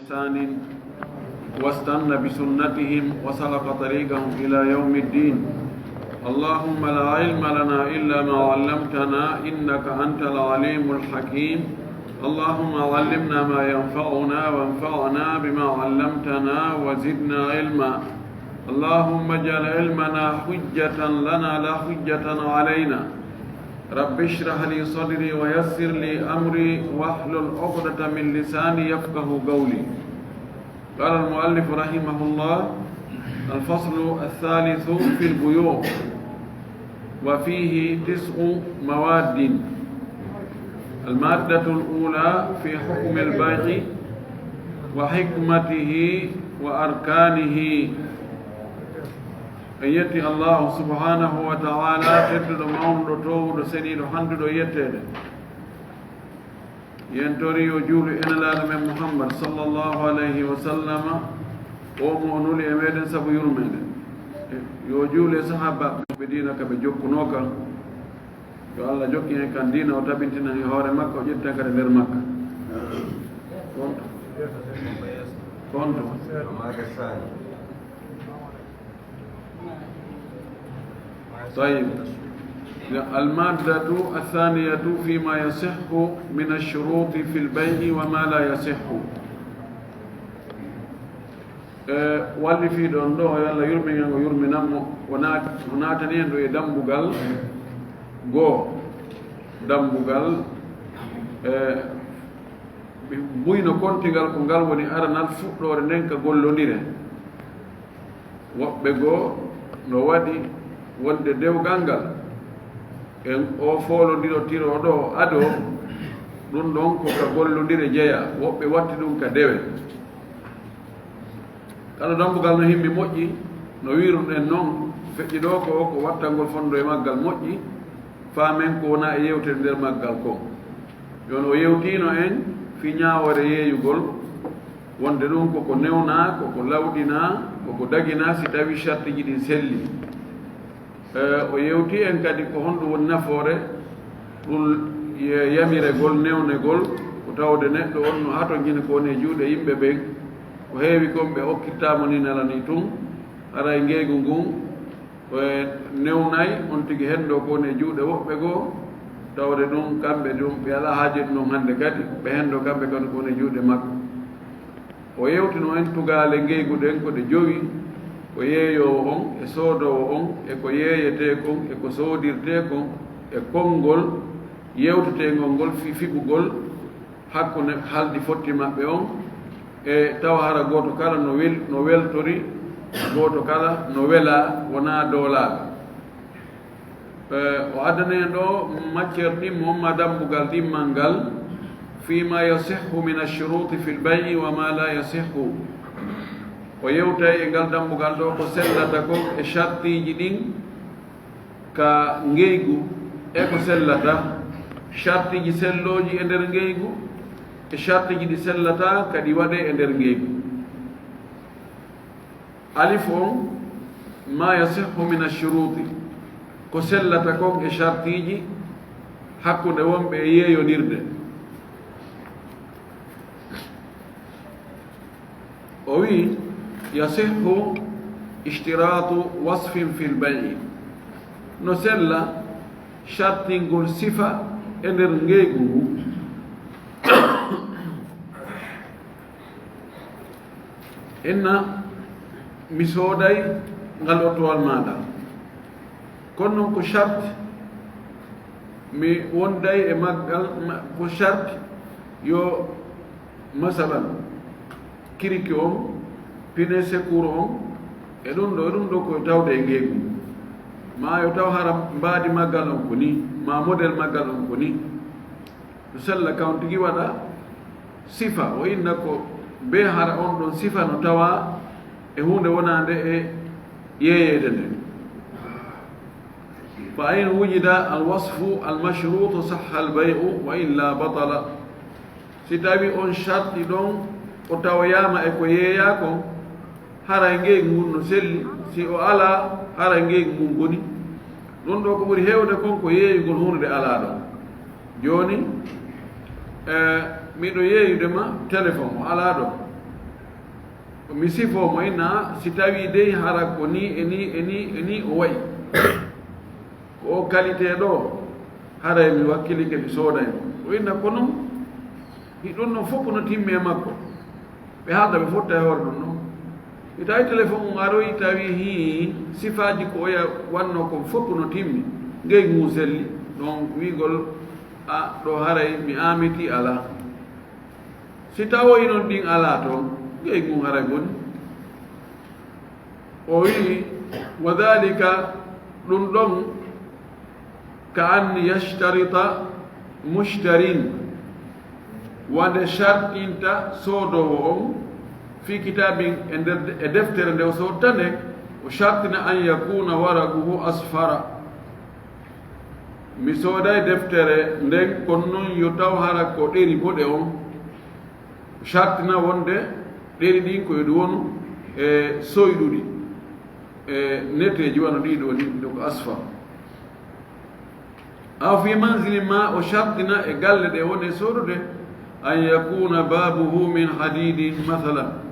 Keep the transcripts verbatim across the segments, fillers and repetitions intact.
إحسان واستن بسنتهم وسلك طريقهم إلى يوم الدين. اللهم لا علم لنا إلا ما علمتنا إنك أنت العليم الحكيم. اللهم علمنا ما ينفعنا وانفعنا بما علمتنا وزدنا علما. اللهم اجعل علمنا حجة لنا لا حجة علينا. رب اشرح لي صدري ويسر لي أمري واحلل عقدة من لساني يفقه قولي. قال المؤلف رحمه الله: الفصل الثالث في البيوع، وفيه تسع مواد. المادة الأولى في حكم البيع وحكمته وأركانه. En yetti Allahu subhanahu wa ta'ala, tedduɗo, mawnuɗo, toowuɗo, seniiɗo, handuɗo yetteede. Yen tori yo juulu e Nelaaɗo men Muhammad sallallahu alayhi wa sallama, o mo o nuli e meɗen sabu yurmeende. Yo juulu e sahaabaaɓe ɓe diina ka ɓe jokkunoo kan. Yo Allah jokkin en kan diina, o tabintinan e hoore makko, o ƴettan kadi nder makka. Konto. Konto. طيب. المادة الثانية فيما يصح من الشروط في البيع وما لا يصح. E, wallifiiɗo on ɗo, yo Allah yurmin en, o yurminan mo, o naat-, o naatani en ɗo e dambugal goo. Dambugal, e, ɓe mbuyno kontigal, ko ngal woni aranal fuɗɗoore nden ka gollondire. Woɓɓe goo no waɗi wonde dewgal ngal, en o foolondirotiroo ɗo ado, ɗum ɗon ko ka gollondire jeyaa, woɓɓe watti ɗum ka dewe. Kala dambugal no himmi moƴƴi, no wiiruɗen non, feƴƴi ɗo ko, ko wattangol fondo e maggal moƴƴi, faamen ko wona e yewtere nder maggal kon. Yon o yewtiino en fii ñaawoore yeeyugol, wonde ɗum koko newnaa, koko lawɗinaa, koko daginaa si tawii shartiiji ɗin sellii. E, o yewti en kadi ko honɗum woni nafoore ɗum ye-, yamiregol, newnegol, ko tawde neɗɗo on no hatonjini ko woni e juuɗe yimɓe ɓen. Ko heewi kon ɓe okkittaamo ni nela ni tun, haray ngeygu ngun, e, newnay on tigi henndo ko woni e juuɗe woɓɓe goo, tawde ɗum kamɓe ɗum ɓe alaa haaje ɗum hannde kadi, ɓe henndo kamɓe kadi ko woni e juuɗe makko. O yewtino en tugaale ngeygu ɗen ko ɗe jowi, ko yeeyoowo on, e soodoowo on, e ko yeeyetee kon, e ko soodirtee kon, e konngol yewteteengol ngol fii fiɓugol hakkunde haldi fotti maɓɓe on, e tawa hara gooto kala no wel-, no weltori, gooto kala no welaa, wonaa doolaaɗo. E, o addani en ɗo matière ɗimmo, ma dambugal ɗimmal ngal, فيما يصح من الشروط في البيع وما لا يصح. O yewtay e ngal dambugal ɗo ko sellata kon e shartiiji ɗin ka ngeygu, e ko sellata, shartiiji sellooji e nder ngeygu, e shartiiji ɗi sellata ka ɗi waɗee e nder ngeygu. Alif on, ما يصح من الشروط, ko sellata kon e shartiiji hakkunde wonɓe e yeeyondirde. O wi'i, يصح اشتراط وصف في البيع. No sella shartingol sifa e nder ngeygu ngu. Inna, mi sooday ngal ottowal maaɗa. Kono non ko sharti, mi wonday e maggal, ma-, ko sharti yo, masalan, kiriki on, pine secours on, e ɗum ɗo, e ɗum ɗo ko tawde e ngeygu. Ma yo taw hara mbaadi maggal on ko ni, ma model maggal on ko ni. No sella kan tigi waɗa sifa, o inna ko bee hara on ɗon sifa no tawa e huunde wonaande e yeeyeede nden. فإن وجد الوصف المشروط صح البيع وإلا بطل. Si tawi on sharti ɗon o tawoyaama e ko yeeyaa kon, haray ngeygu ngun no selli, si o alaa, haray ngeygu ngun bonii. Ɗum ɗo ko ɓuri heewde kon ko yeeyugol huunde nde alaa ɗon. Jooni, e, miɗo yeeyude ma téléphone, o alaa ɗon. Mi sifoo mo, inna, si tawii dey hara ko nii e nii e nii e nii o wa'i, ko o qualité ɗoo, haray mi wakkilike mi sooday mo. O inna ko non, hiɗum ɗon fof no timmi e makko. Ɓe haalda ɓe fotta e hoore ɗum ɗon. Mi tawi téléphone mum aroyi, tawi hii sifaaji ko oya wannoo kon fof no timmi. Ngey ngun selli, ɗon wi'gol, a, ɗoo haray mi aamitii alaa. Si tawoyi non ɗin alaa toon, ngey ngun haray boni. O wi'i, wa dhalika, ɗum ɗon, ka an yashtarita mushtarin, wande shartinta soodoowo on, fi kitaabin, e nder, e deftere nde o soodta nden, o shartina an yakuna waraquhu asfara. Mi sooday deftere nden, kono non yo taw hara ko ɗeri boɗe on. O shartina wonde ɗeri ɗin ko yo ɗi wonu e soyɗuɗi, e neteeji wano ɗii ɗoo ni, ɗo ko asfar. Aw fi manzili ma, o shartina e galle ɗe woni e soodude, an yakuna babuhu min hadidin, masalan.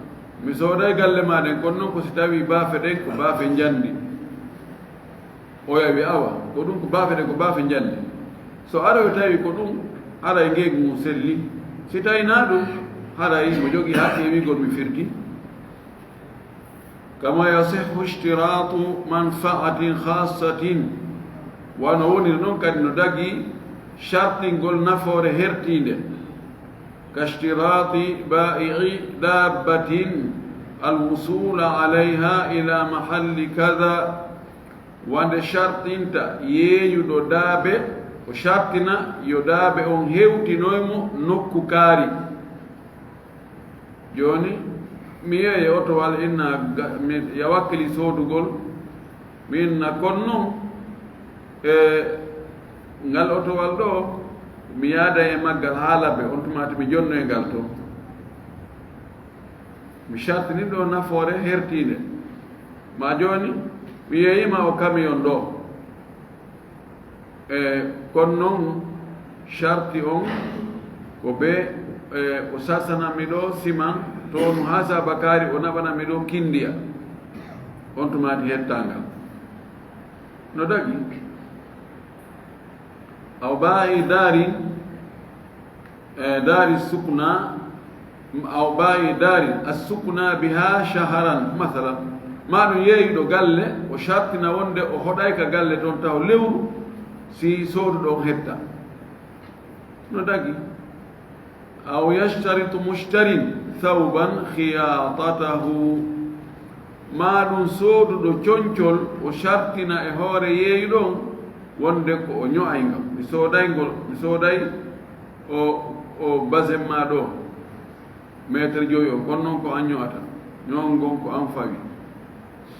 Mi sooday galle ma ɗen, kono non ko si tawi baafe ɗen ko baafe njandi. Oya wi, awa, ko ɗum ko baafe ɗen ko baafe njandi. So aroyo tawi ko ɗum, haray ngey ngun selli. Si tawi naa ɗum, haray mo jogii haqqe wi'gol mi firti. Kama yasihhu ishtiratu manfaatin khassatin. Wano woniri non kadi no dagi shartingol nafoore hertiinde. Ka ishtirati baa'i'i dabbatin alwusula alayha ila mahalli kada. Wande shartinta yeeyuɗo daabe, o shartina yo daabe on hewtinoy mo nokku kaari. Jooni, mi yeeya otowal inna ga-, mi, ya wakkili soodugol, mi inna kon non, e ngal otowal ɗoo, mi yaaday e maggal haa Labbe, on tuma to mi jonnoy ngal to. Mi shartini ɗoo nafoore hertiinde. Ma jooni, mi yeeyima o camion ɗoo. E, kono non, sharti on ko be, e, o sarsanammi ɗoo siman, to on haa Sabakaari, o naɓanammi ɗoo Kindiya. On tumaati hettangal. No dagi? Aw baa'i daarin, e, daari sukna, aw baa'i daarin, as-sukna biha shaharan, masalan. Ma ɗum yeeyuɗo galle, o shartina wonde o hoɗay ka galle toon taw lewru, si sooduɗo on hetta. No dagi? Aw yashtaritu mushtarin thawban khiyatatahu. Ma ɗum sooduɗo concol, o shartina e hoore yeeyuɗo on wonde ko o ño'ay ngam. Mi sooday ngol, mi sooday o, o basen ma ɗoo, meeter jowi o, kono non ko an ño'ata. Ño'on ngon ko an fawi.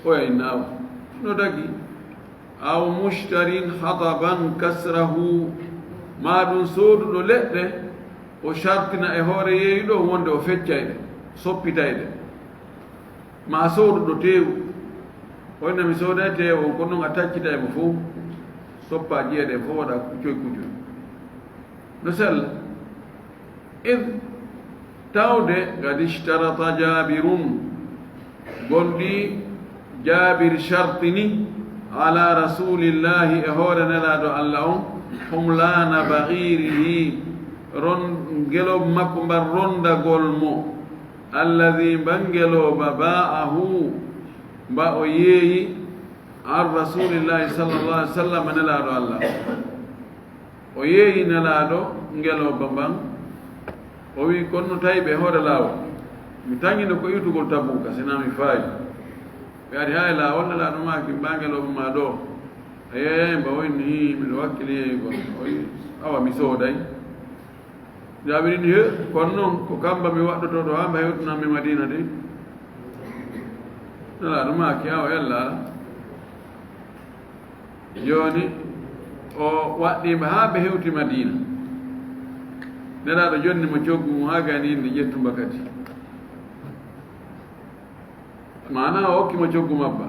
Oya inna awa. No dagi? Aw mushtarin hataban kasrahu, ma ɗum sooduɗo leɗɗe, o shartina e hoore yeeyuɗo wonde o feccay ɗe, soppitay ɗe. Ma sooduɗo teewu, o inna mi sooday teewu on, kono non a taccitay mo fow, soppa ƴi'e ɗen fow waɗa kucoy kucoy. No sella. Id tawde, qad ishtarata Jaabirun, gonɗi Jaabir shartini, ala Rasuulillahi, e hoore Nelaaɗo Alla on, humlaana ba'iirihi, ron-, ngelooba makko mban rondagol mo, alladhi, mban ngelooba, baa'ahu, mba o yeeyi, an Rasuulillahi sallallahu alaihi wasallam, Nelaaɗo Alla. O yeeyi Nelaaɗo ngelooba mban, o wi'i, kono no tawi ɓe e hoore laawol. Mi taŋino ko iwtugol Tabuuka, si naa mi faayi. Ɓe ari haa e laawol, Nelaaɗo maaki, mbaa ngelooba maa ɗoo. A yeeyaay mba? O inni, hii, miɗo wakkili yeeyugol. O wi'i, awa, mi sooday. Jaabir inni, he, kono non, ko kamba mi waɗɗotoo ɗoo haa mba hewtinan mi Madiina de. Nelaaɗo maaki, awa, ella alaa. Jooni, o waɗɗii mba haa ɓe hewti Madiina. Nelaaɗo jonni mo coggu mum haa gayni inde ƴettu mba kadi. Maanaa o okki mo coggu mabba.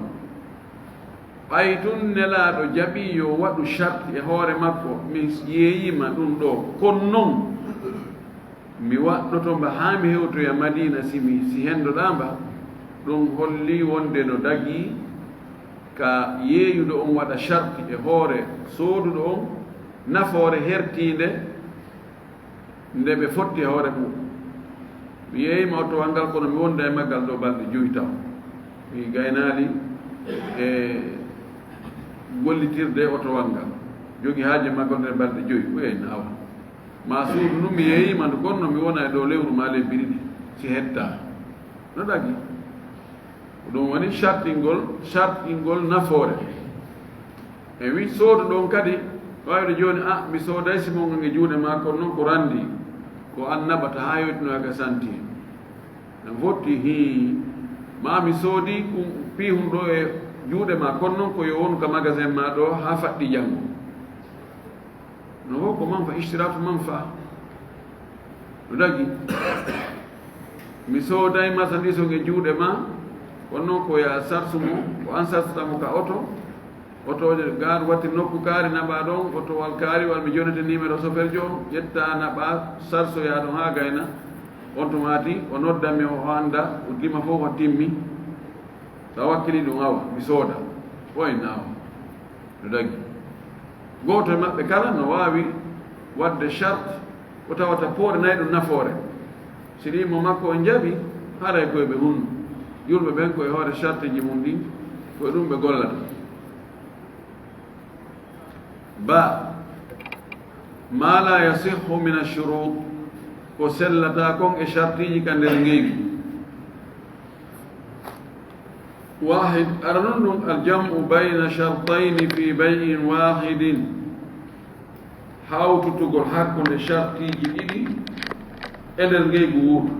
Ɓay tun Nelaaɗo jaɓii yo waɗu sharti e hoore makko, mi yeeyii ma ɗum ɗoo. Kono non, mi waɗɗoto mba haa mi hewtoya Madiina, si mi, si hendoɗaa mba, Ɗum holli wonde no dagii ka yeeyuɗo on waɗa sharti e hoore sooduɗo on nafoore hertiinde nde ɓe fotti e hoore mum. Mi yeeyima otowal ngal, kono mi wonda e maggal ɗo balɗe jowi taw. Mi gaynaali e gollitirde e otowal ngal. Jogi haaje maggal nder balɗe jowi. Ɓuyay naawa. Ma suudu ndu mi yeeyima ndu, kono mi wona e dow lewru ma lebbi ɗiɗi, si hetta. No dagi. Ko ɗum woni shartingol, shartingol nafoore. E wi soodu ɗon kadi, wawde jooni, a, mi sooday si mon nge juuɗe ma, kono noon ko randi, ko an naɓata haa yewtinoya ka santi. No fotti, hii, ma mi soodi ɗum piihun ɗo e juuɗe ma, kono noon ko yo wonu ka magasin ma ɗo haa faɗɗi janngo. No ho ko manfa, ishtiratu manfa. No dagi. Mi sooday marchandise on e juuɗe ma, kono noon ko ya sarsu mo, ko an sarsata mo ka oto. Otooje gaar watti nokku kaari naɓa ɗon, otowal kaari, walla mi jonnete numéro chauffeur jo, ƴetta naɓa, sarsoya ɗon haa gayna. On tuma ti, o nodda mi, o annda, o dima fof o timmi. Sa wakkili ɗum awa, mi sooda. Oy naawa. No dagi. Gooto e maɓɓe kala no waawi waɗde charte ko tawata pooɗanay ɗum nafoore. Si ɗi mo makko on njaɓi, haray koye ɓe hunno. Julɓe ɓen ko e hoore charteji mum ɗin, ko e ɗum ɓe gollata. Ba, ma la yasihhu min ashurut, ko sellata kon e chartiji ka nder ngeygu. Wahid, ara non ɗum, aljam'u bayna shartayni fi bay'in wahidin, hawtutugol hakkunde shartiji ɗiɗi e nder ngeygu wootu.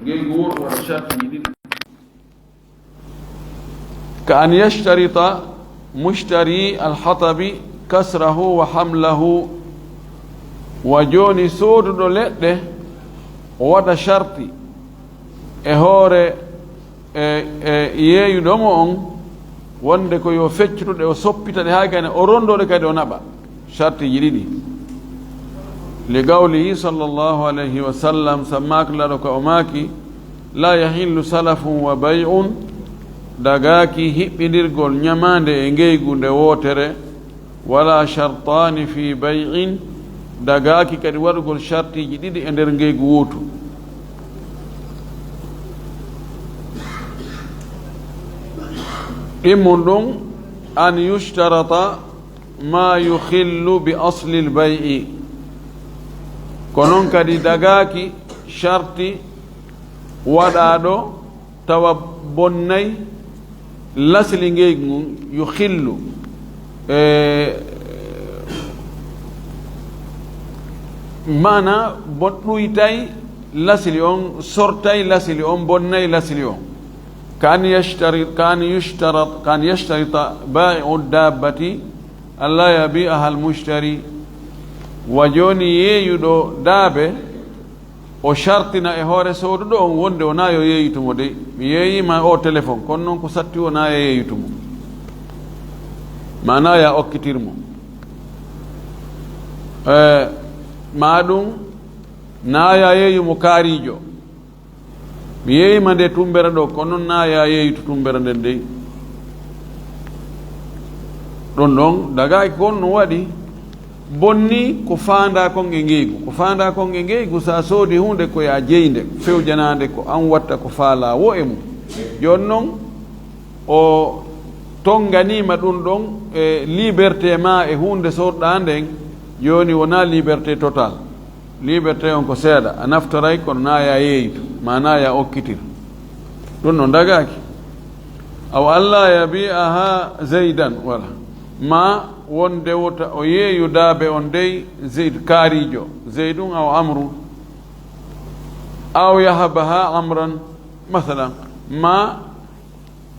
Ngeygu wootu waɗa shartiji ɗiɗi. Ka an yashtarita mushtari alhatabi kasrahu wa hamlahu. Wa jooni sooduɗo leɗɗe o waɗa sharti e hoore e, e yeeyuɗo mo on wonde ko yo feccutuɗe o soppita ɗe haa gayna o rondoɗe kadi o naɓa. Shartiji ɗiɗi. Li qawlihi sallallahu alayhi wa sallam, sammaaka Laaɗo ka o maaki, la yahillu salafun wa bay'un, dagaaki hiɓɓindirgol ñamaande e ngeygu nde wootere, wala shartaani fi bay'in, dagaaki kadi waɗugol shartiji ɗiɗi e nder ngeygu wootu. Ɗimmun ɗum, an yushtarata ma yukhillu bi aslil bay'i. Ko noon kadi dagaaki sharti waɗaaɗo tawa bonnay lasli ngeygu ngun, yukhillu. E, maana bon ɗuytay lasli on, sortay lasli on, bonnay lasli on. Ka an yashtari-, ka an yushtarat-, ka an yashtarita baa'i'u daabbati an laa yabi'aha al-mushtari. Wa jooni yeeyuɗo daabe, o shartina e hoore sooduɗo on wonde wonaa yo yeeyitu mo dey. Mi yeeyima o téléphone, kono noon ko satti wonaa yo yeeyitu mo. Maanaa ya okkitir mo. E, maa ɗum, naa ya yeeyu mo kaariijo. Mi yeeyima nde tumbere ɗo, kono noon naa ya yeeyitu tumbere nden dey. Ɗon ɗon, dagaaki kon no waɗi, bonni ko faandaa kon e ngeygu. Ko faandaa kon e ngeygu, sa soodi huunde ko ya jeynde, fewjanaande ko an watta ko faalaa wo e mum. Jooni noon, o tonganiima ɗum ɗon e liberté ma e huunde sorɗaa nden, jooni wonaa liberté total. Liberté on ko seeɗa, a naftoray kono naa ya yeeyitu, ma naa ya okkitir. Ɗum no dagaaki. Aw alla yabi'aha Zaydan, wala. Ma wonde wota o yeeyu daabe on dey Zayd kaariijo, Zaydun aw Amru. Aw yahabaha Amran, masalan. Ma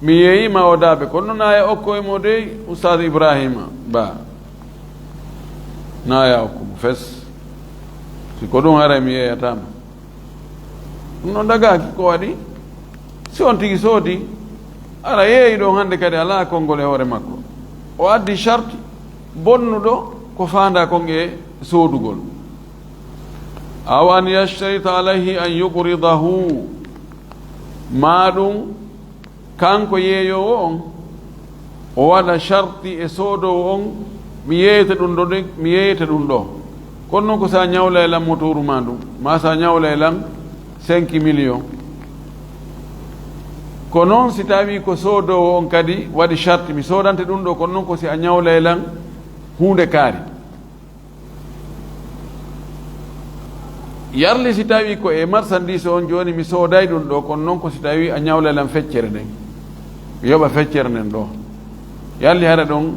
Mi yeeyima o daabe, kono noon naa ya okkoy mo dey Ustaaz Ibraahiima Ba. Naa ya okku mo fes. Si ko ɗum haray mi yeeyataama. Ɗum noon dagaaki ko waɗi. Si on tigi soodi, ara yeeyi ɗon hannde kadi alaa konngol e hoore makko. O addi sharti bonnuɗo ko faandaa kon e soodugol. Aw an yashtarita alayhi an yuqridahu. Maa ɗum kanko yeeyoowo on, o waɗa sharti e soodoowo on, mi yeeyete ɗum ɗo de, mi yeeyete ɗum ɗo. Kono noon ko so a ñawlay lan motooru maa ndun, maa so a ñawlay lan cinq millions. Ko noon si tawii ko soodoowo on kadi waɗi sharti, mi soodante ɗum ɗo, kono noon ko si a ñawlay lan huunde kaari. Yarli si tawii ko e marchandise on jooni mi sooday ɗum ɗo, kono noon ko si tawii a ñawlay lan feccere nden. Mi yoɓa feccere nden ɗo. Yarli hara ɗon,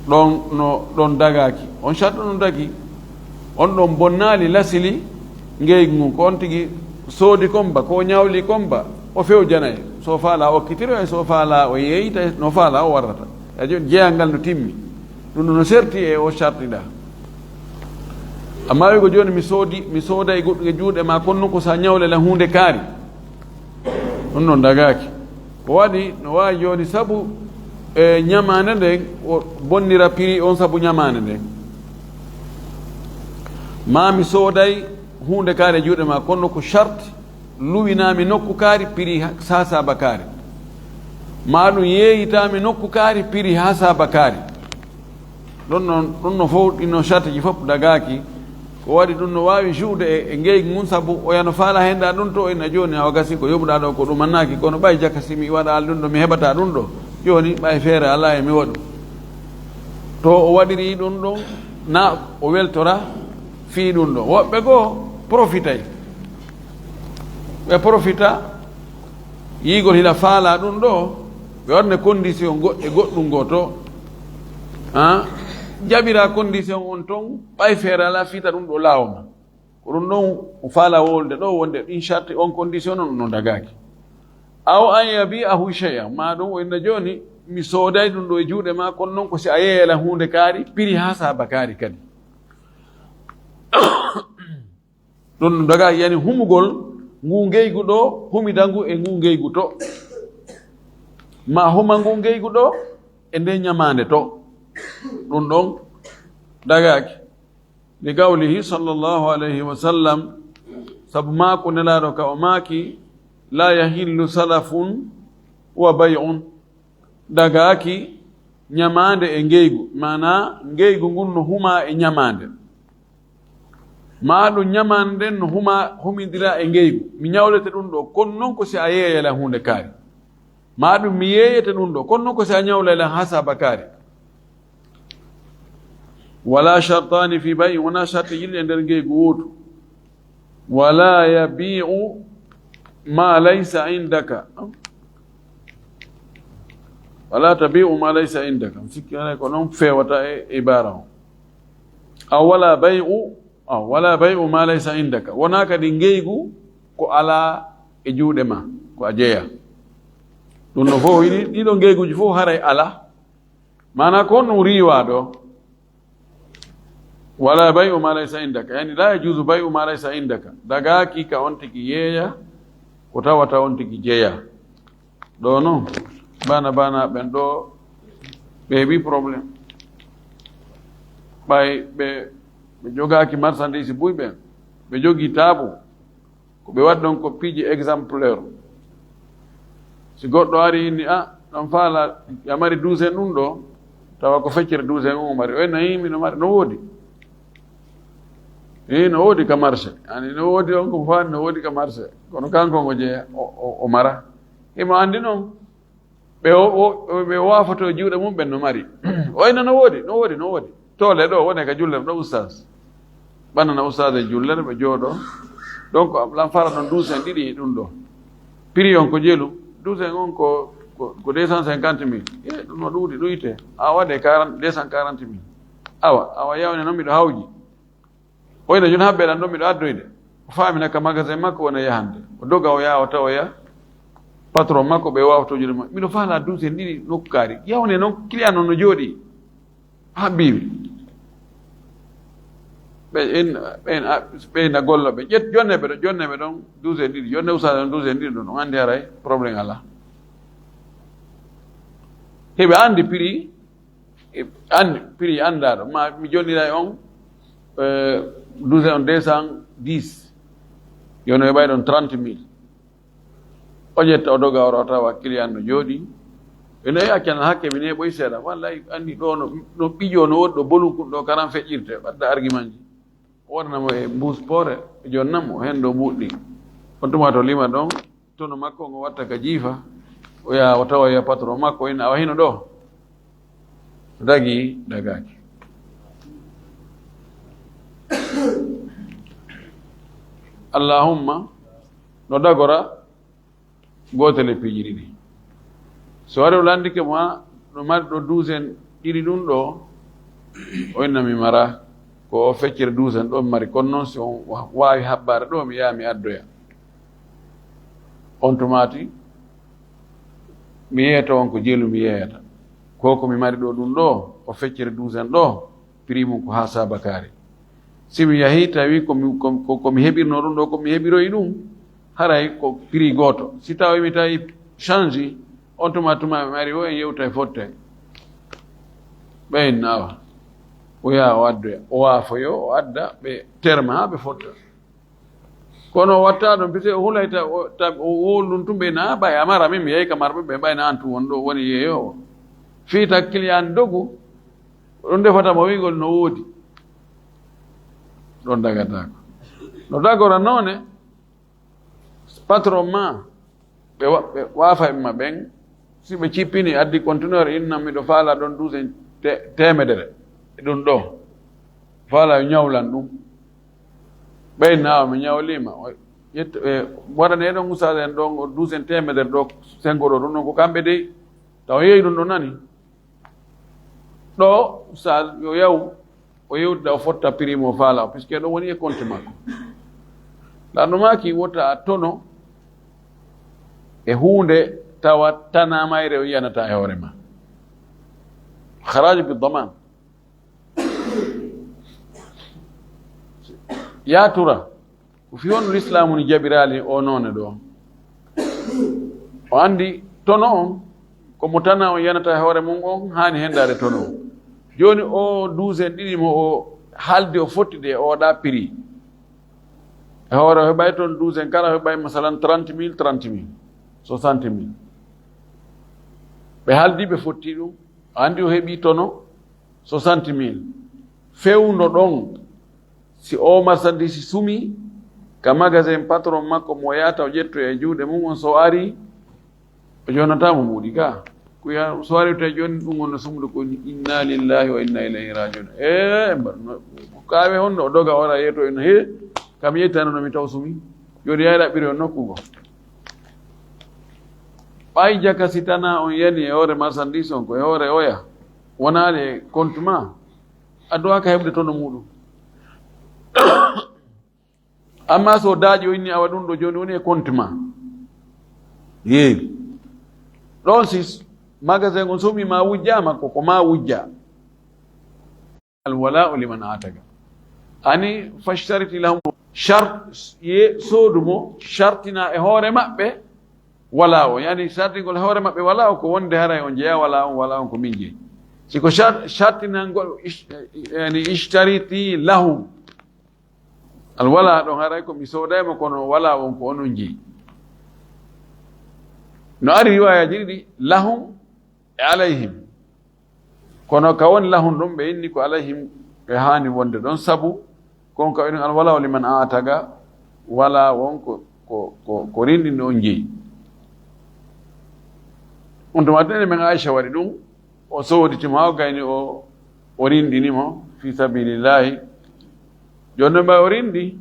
ɗon no, ɗon dagaaki. On sharti ɗon dagi. On ɗon bonnaali lasili ngeygu ngun. Ko on tigi soodi kon ba, ko o ñawli kon ba, o fewjanay. So faalaa o okkitiro e so faalaa o yeeyita, no faalaa o warrata. E jooni jeyangal no timmi. Ɗum no serti e o sharti ɗa. Amma wi'ugo jooni mi soodi, mi sooday goɗɗum e juuɗe ma, kono noon ko sa ñawle lan huunde kaari. Ɗum noon dagaaki. Ko waɗi no waawi jooni sabu e ñamaande nden, o bonnira prix on sabu ñamaande nden. Ma mi sooday huunde kaari e juuɗe ma, kono ko sharti luwinaa mi nokku kaari prix ha, ha saaba kaari. Ma ɗum yeeyitaa mi nokku kaari prix ha saaba kaari. Ɗum noon, ɗum no fof, ɗin noon sartiji fof dagaaki. Ko waɗi ɗum no waawi juuɗe e, e ngeygu ngun, sabu oya no faala heen ɗa ɗum to, ina jooni awa gasi ko yoɓuɗa ɗo ko ɗum annaaki, kono ɓay jaka si mi waɗaali ɗum ɗo, mi heɓata ɗum ɗo. Jooni ɓay feere alaa e mi waɗu. To o waɗiri ɗum ɗum, na o weltora fii ɗum ɗo. Woɓɓe goo profitay. Ɓe profita, yiigol hila faalaa ɗum ɗo, ɓe waɗne condition goɗɗe goɗɗum goo to. Ah, jaɓira condition on ton, ɓay feere alaa fii ta ɗum ɗo laawo ma. Ko ɗum ɗon o faalaa wolde ɗo, wonde ɗin sarti on condition non no dagaaki. Aw an yabi'ahu shay'an, ma ɗum o inna jooni, mi sooday ɗum ɗo e juuɗe ma, kono non ko si a yeeyala huunde kaari, prix ha saaba kaari kadi. Ɗum dagaaki, yani humugol ngu ngeygu ɗo, humida ngu e ngu ngeygu to. Ma huma ngu ngeygu ɗo e nde ñamaande to. Ɗum ɗon dagaaki. Li qawlihi sallallahu alayhi wa sallam, sabu maako Nelaaɗo ka o maaki, "La yahillu salafun wa bay'un." Dagaaki ñamaande e ngeygu, maanaa ngeygu ngun no huma e ñamaande. Maa ɗum ñamaande nden no huma, humindira e ngeygu. Mi ñawlete ɗum ɗo, kono non ko si a yeeyala huunde kaari. Maa ɗum mi yeeyete ɗum ɗo, kono non ko si a ñawlay lan ha saaba kaari. Wala shartaani fi bay'in, wonaa sarti yilli e nder ngeygu wootu. Wala yabi'u ma laysa indaka. Wala tabi'u ma laysa indaka. Mi sikki ko non fewata e ibara on. Aw wala bay'u, aw wala bay'u ma laysa indaka. Wonaa kadi ngeygu ko alaa e juuɗe ma, ko a jeya. Ɗum no fof, ɗiɗo ngeyguji fof haray alaa. Maanaa ko honɗum riiwaa ɗo? Wala bay'u ma laysa indaka. Yani, la yajuzu bay'u ma laysa indaka. Dagaaki ka on tigi yeeya ko tawata on tigi jeya. Ɗo non, bana bana ɓen ɗo, ɓe heɓi problème. Ɓay ɓe, ɓe jogaaki marchandise buy ɓen, ɓe jogii taabu. Ko ɓe waɗi ɗon ko piiji exemplaire. Si goɗɗo ari inni, "A, ɗon faala, ya mari douzaine ɗum ɗo, tawa ko feccere douzaine on o mari." O inna, "Ii, miɗo mari, no woodi. Ii, no woodi ka marché." Ani, no woodi on ko faani, no woodi ka marché. Kono kanko ngo jeeya, o, o, o mara. Himo anndi non. Ɓe o, o, ɓe waafoto e juuɗe mum ɓen no mari. O inna no woodi, no woodi, no woodi. Toole ɗo wone ka jullere ɗo ustaas. Ɓannana ustaas e jullere ɓe jooɗo. Donc, lan fara ɗon douzaine ɗiɗi e ɗum ɗo. Prix on ko jelu. Douzaine on ko, ko, ko deux cent cinquante mille. E, ɗum no ɗuuɗi, ɗum itte. A waɗe quarante, deux cent quarante mille. Awa, awa yawne noon miɗo hawji. O ina jooni habbe lan ɗon miɗo addoyde. O faamina ka magasin makko wona yahande. O doga o yaha o tawoya. Patron makko ɓe wawtojude mo. Miɗo faala douzaine ɗiɗi nokku kaari. Yawne noon client noon no jooɗi. Habbiimi. Ɓe en, ɓe en, a, ɓe na golla ɓe. Ƴet, jonne ɓe ɗon, jonne ɓe ɗon douzaine ɗiɗi. Jonne usaade ɗon douzaine ɗiɗi ɗon. On anndi haray problème alaa. Heɓe anndi prix, e, anndi prix anndaaɗo. Ma mi jonnira e on, eh, douzaine on deux cent dix. Yono heɓay ɗon trente mille. O ƴetta, o doga, o tawa client no jooɗi. Ɓe nayi accanal hakke, mi neeɓoyi seeɗa. Wallahi, anndi ɗo no, no ɓijo no woɗɗo bolum kun ɗo karan feƴƴirte, wadda argument ji. O waɗana mo e mbuus poore, o jonna mo heen ɗo mbuuɗi. On tuma to lima ɗon, tono makko ngo watta ka jiifa. O yaha, o tawa yo patron makko ina, "Awa hino ɗo?" Dagi, dagaaki. Allahumma, no dagora gootel e piiji ɗiɗi. So ari o landike mo, "A, no mari ɗo douzaine ɗiɗi ɗum ɗo?" O inna, "Mi mara." Ko o feccere douzaine ɗo mi mari, kono noon si on wa-, waawi habbaade ɗo, mi yaha mi addoya. On tumaati, mi yeeyata on ko jeelu mi yeeyata. Ko ko mi mari ɗo ɗum ɗo, o feccere douzaine ɗo, prix mum ko haa saabakaari. Si mi yahii tawi ko mi, ko, ko, ko mi heɓirnoo ɗum ɗo, ko mi heɓiroyi ɗum, haray ko prix gooto. Si tawi mi tawi change, on tuma, tuma mi ari o, en yewta e fotte. Ɓe inna awa. O yaha o addoya. O waafoyo, o adda, ɓe terma haa ɓe fotta. Kono o watta ɗum, pise o hulay ta, o, ta, o wowlu ɗum tun ɓe na, ɓay a mara min, mi yehi ka marɓe ɓe, ɓay na an tun won ɗo woni yeeyoowo. Fii ta client dogu, ɗum defata mo wi'gol no woodi. Ɗon dagataako. No dagora noone, patron ma, ɓe wa-, ɓe waafa e ma ɓen, si ɓe cippini, addi conteneur, inna miɗo faala ɗon douzaine te-, teemedere. E ɗum ɗo. Faala yo ñawlan ɗum. Ɓey naawa mi ñawliima. O ƴetta, e, waɗane ɗon ustaas en ɗon, o douzaine teemedere ɗo, sengo ɗo, ɗum ɗon ko kamɓe dey. Taw yeeyi ɗum ɗon nani. Ɗo, ustaas, yo yaw, o yewtida, o fotta prix mo faala, puisque ɗo woni e compte makko. Lanɗo maaki wota a tono e huunde tawa tana mayre o yiyanata e hoore ma. Kharaj bi daman. Yaatura, ko fii honno Lislaamu ni jaɓiraali o noone ɗo? O anndi tono on, ko mo tana on yanata e hoore mum on, haani hendaade tono on. Jooni o douzaine ɗiɗi mo o haaldi o fotti ɗe, o waɗa prix. E hoore o heɓay toon douzaine kala, o heɓay masalan trente mille, trente mille, soixante mille. Ɓe haaldi ɓe fotti ɗum, o anndi o heɓi tono, soixante mille. Fewndo ɗon, si o marchandise sumi ka magasin patron makko mo yahata o ƴetto e juuɗe mum on, so ari, o jonnata mo mbuuɗi ka. Kuya, so ari tawi jooni ɗum on no sumude ko ni, inna lillahi wa inna ilayhi rajiun. E, mbar-, no, kaawe honno o doga ora yeeto en, he, kam yettano no mi taw sumi. Jooni yaay ɗaɓɓiri on nokku go. Ɓay jaka si tana on yani e hoore marchandise on ko e hoore oya. Wonaali e compte ma, a duwaaka heɓde tono muuɗum. Amma so daaƴi o inni awa ɗum ɗo jooni woni e compte ma. Yeewi. Ɗon si magasin on sumi ma wujjaama ko, ko ma wujja. Al wala'u liman ataga. Ani fashtariti lahum. Shart, ye soodu mo, shartina e hoore maɓɓe. Wala o, yani, sartingol hoore maɓɓe wala o, ko wonde haray on jeya wala on, wala on ko min jeyi. Si ko shar-, shartinangol ish-, yani, ishtariti lahum. Al wala ɗon haray ko mi sooday mo, kono wala on ko onon jeyi. No ari riwayaaji ɗiɗi, lahum e alayhim. Kono ka woni lahun ɗum, ɓe inni ko alayhim, ɓe haani wonde ɗon, sabu kon ka woni alwala liman aataga, wala won ko, ko, ko, ko rinɗini on jeyi. On tuma tene men Aisha waɗi ɗum, o sowoditi ma o gayni o, o rinɗini mo fi sabilillahi. Jooni no mbawi o rinɗi,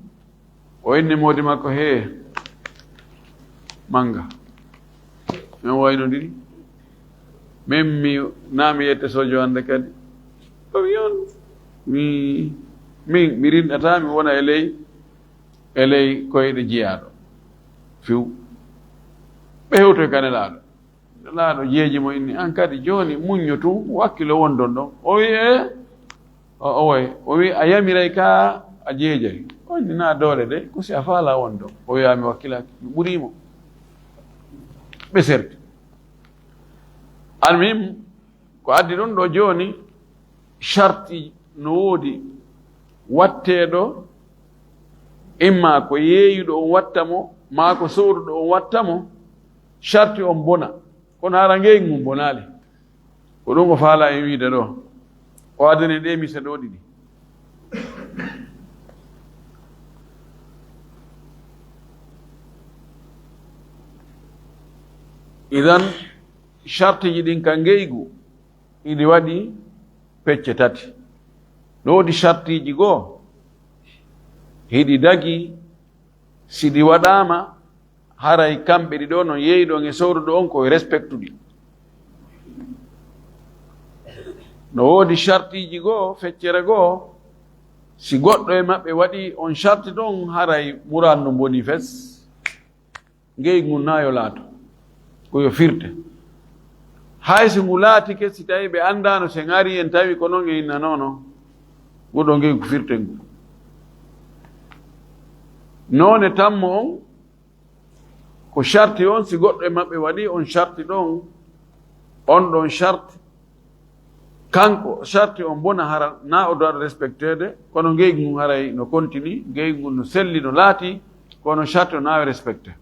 o inni moodi makko, "Hee, mannga, min waynodiri. Min mi, naa mi yette sojo hannde kadi. Ɗum yon, mi, min, mi rinɗata, mi wona e ley, e ley koyɗe jiyaaɗo. Fiw. Ɓe hewtoy ka Nelaaɗo." Nelaaɗo jeeji mo inni, "An kadi jooni muñño tun, wakkilo wondon ɗon." O wi'i, "E?" O, o wi'i, o wi'i, "A yamiray ka a jeejay." O inni, "Na doole de, ko si a faala won ɗon." O wi'i, "Mi wakkilaaki, mi ɓurii mo." Ɓe serti. Almuhim, ko addi ɗum ɗo jooni, sharti no woodi watteeɗo, imma ko yeeyuɗo on watta mo, maa ko sooduɗo on watta mo, Sarti on bona, kono hara ngey ngun bonaali. Ko ɗum o faala en wiide ɗo. O adani ɗe mise ɗo ɗiɗi. Idan, sartiji ɗin ka ngeygu, iɗi waɗi pecce tati. No woodi sartiji goo, hiɗi dagi, si ɗi waɗaama, haray kamɓe ɗiɗo non yeeyɗo on e sooruɗo on ko e respectuɗi. No woodi sartiji goo, feccere goo, si goɗɗo e maɓɓe waɗi on sarti ɗon, haray muraan no boni fes. Ngey ngun na yo laato, ko yo firte. Hay si ngu laatike, si tawi ɓe anndaano, si en ari en tawi ko non e innanono, ngu ɗo ngey ko firte ngu. Noone tammo on, ko sarti on, si goɗɗo e maɓɓe waɗi on sarti ɗon, on ɗon sarti, kanko sarti on bona hara na o doit respecteede, kono ngey ngun haray no continue, ngey ngun no selli, no laati, kono sarti on na yo respecte.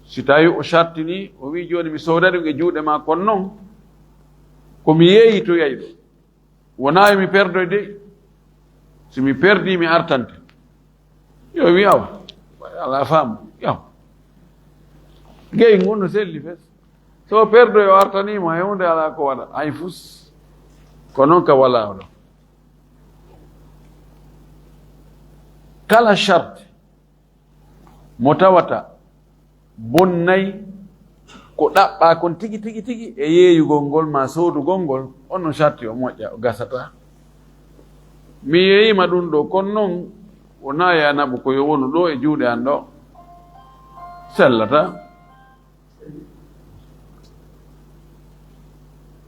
Si tawi o sartini, o wi jooni mi sooda ɗum e juuɗe ma, kono non ko mi yeeyitoyay ɗo. Wonaa yo mi perdoy de. Si mi perdi, mi artante. Yo wi awa. Ala faamu. Yaw. Ngey ngun no selli fes. So perdoy o artaniimo, e huunde alaa ko waɗa. Hay fus. Ko non ka walaa o ɗo. Kala sarti mo tawata bonnay ko ɗaɓɓaa kon tigi, tigi, tigi e yeeyugol ngol maa soodugol ngol, on no sarti o moƴƴa, o gasata. Mi yeeyima ɗum ɗo, kono non wonaa ya naɓu ko yo wonu ɗo e juuɗe an ɗo, sellata.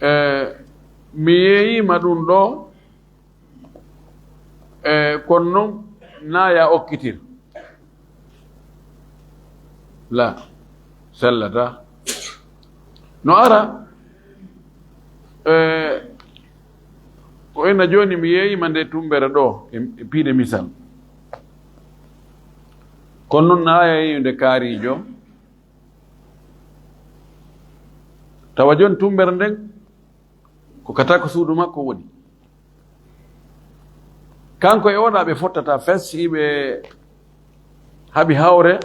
E, mi yeeyima ɗum ɗo, e, kono non na ya okkitir. La, sellata. No ara, e, ko ina jooni mi yeeyima nde tumbere ɗo, e, e piide misal. Kono non na ya yeeyude kaarijo. Tawa jooni tumbere nden, ko kata ko suudu makko woni. Kanko e oɗa ɓe fottata fes, si ɓe haɓi hawre,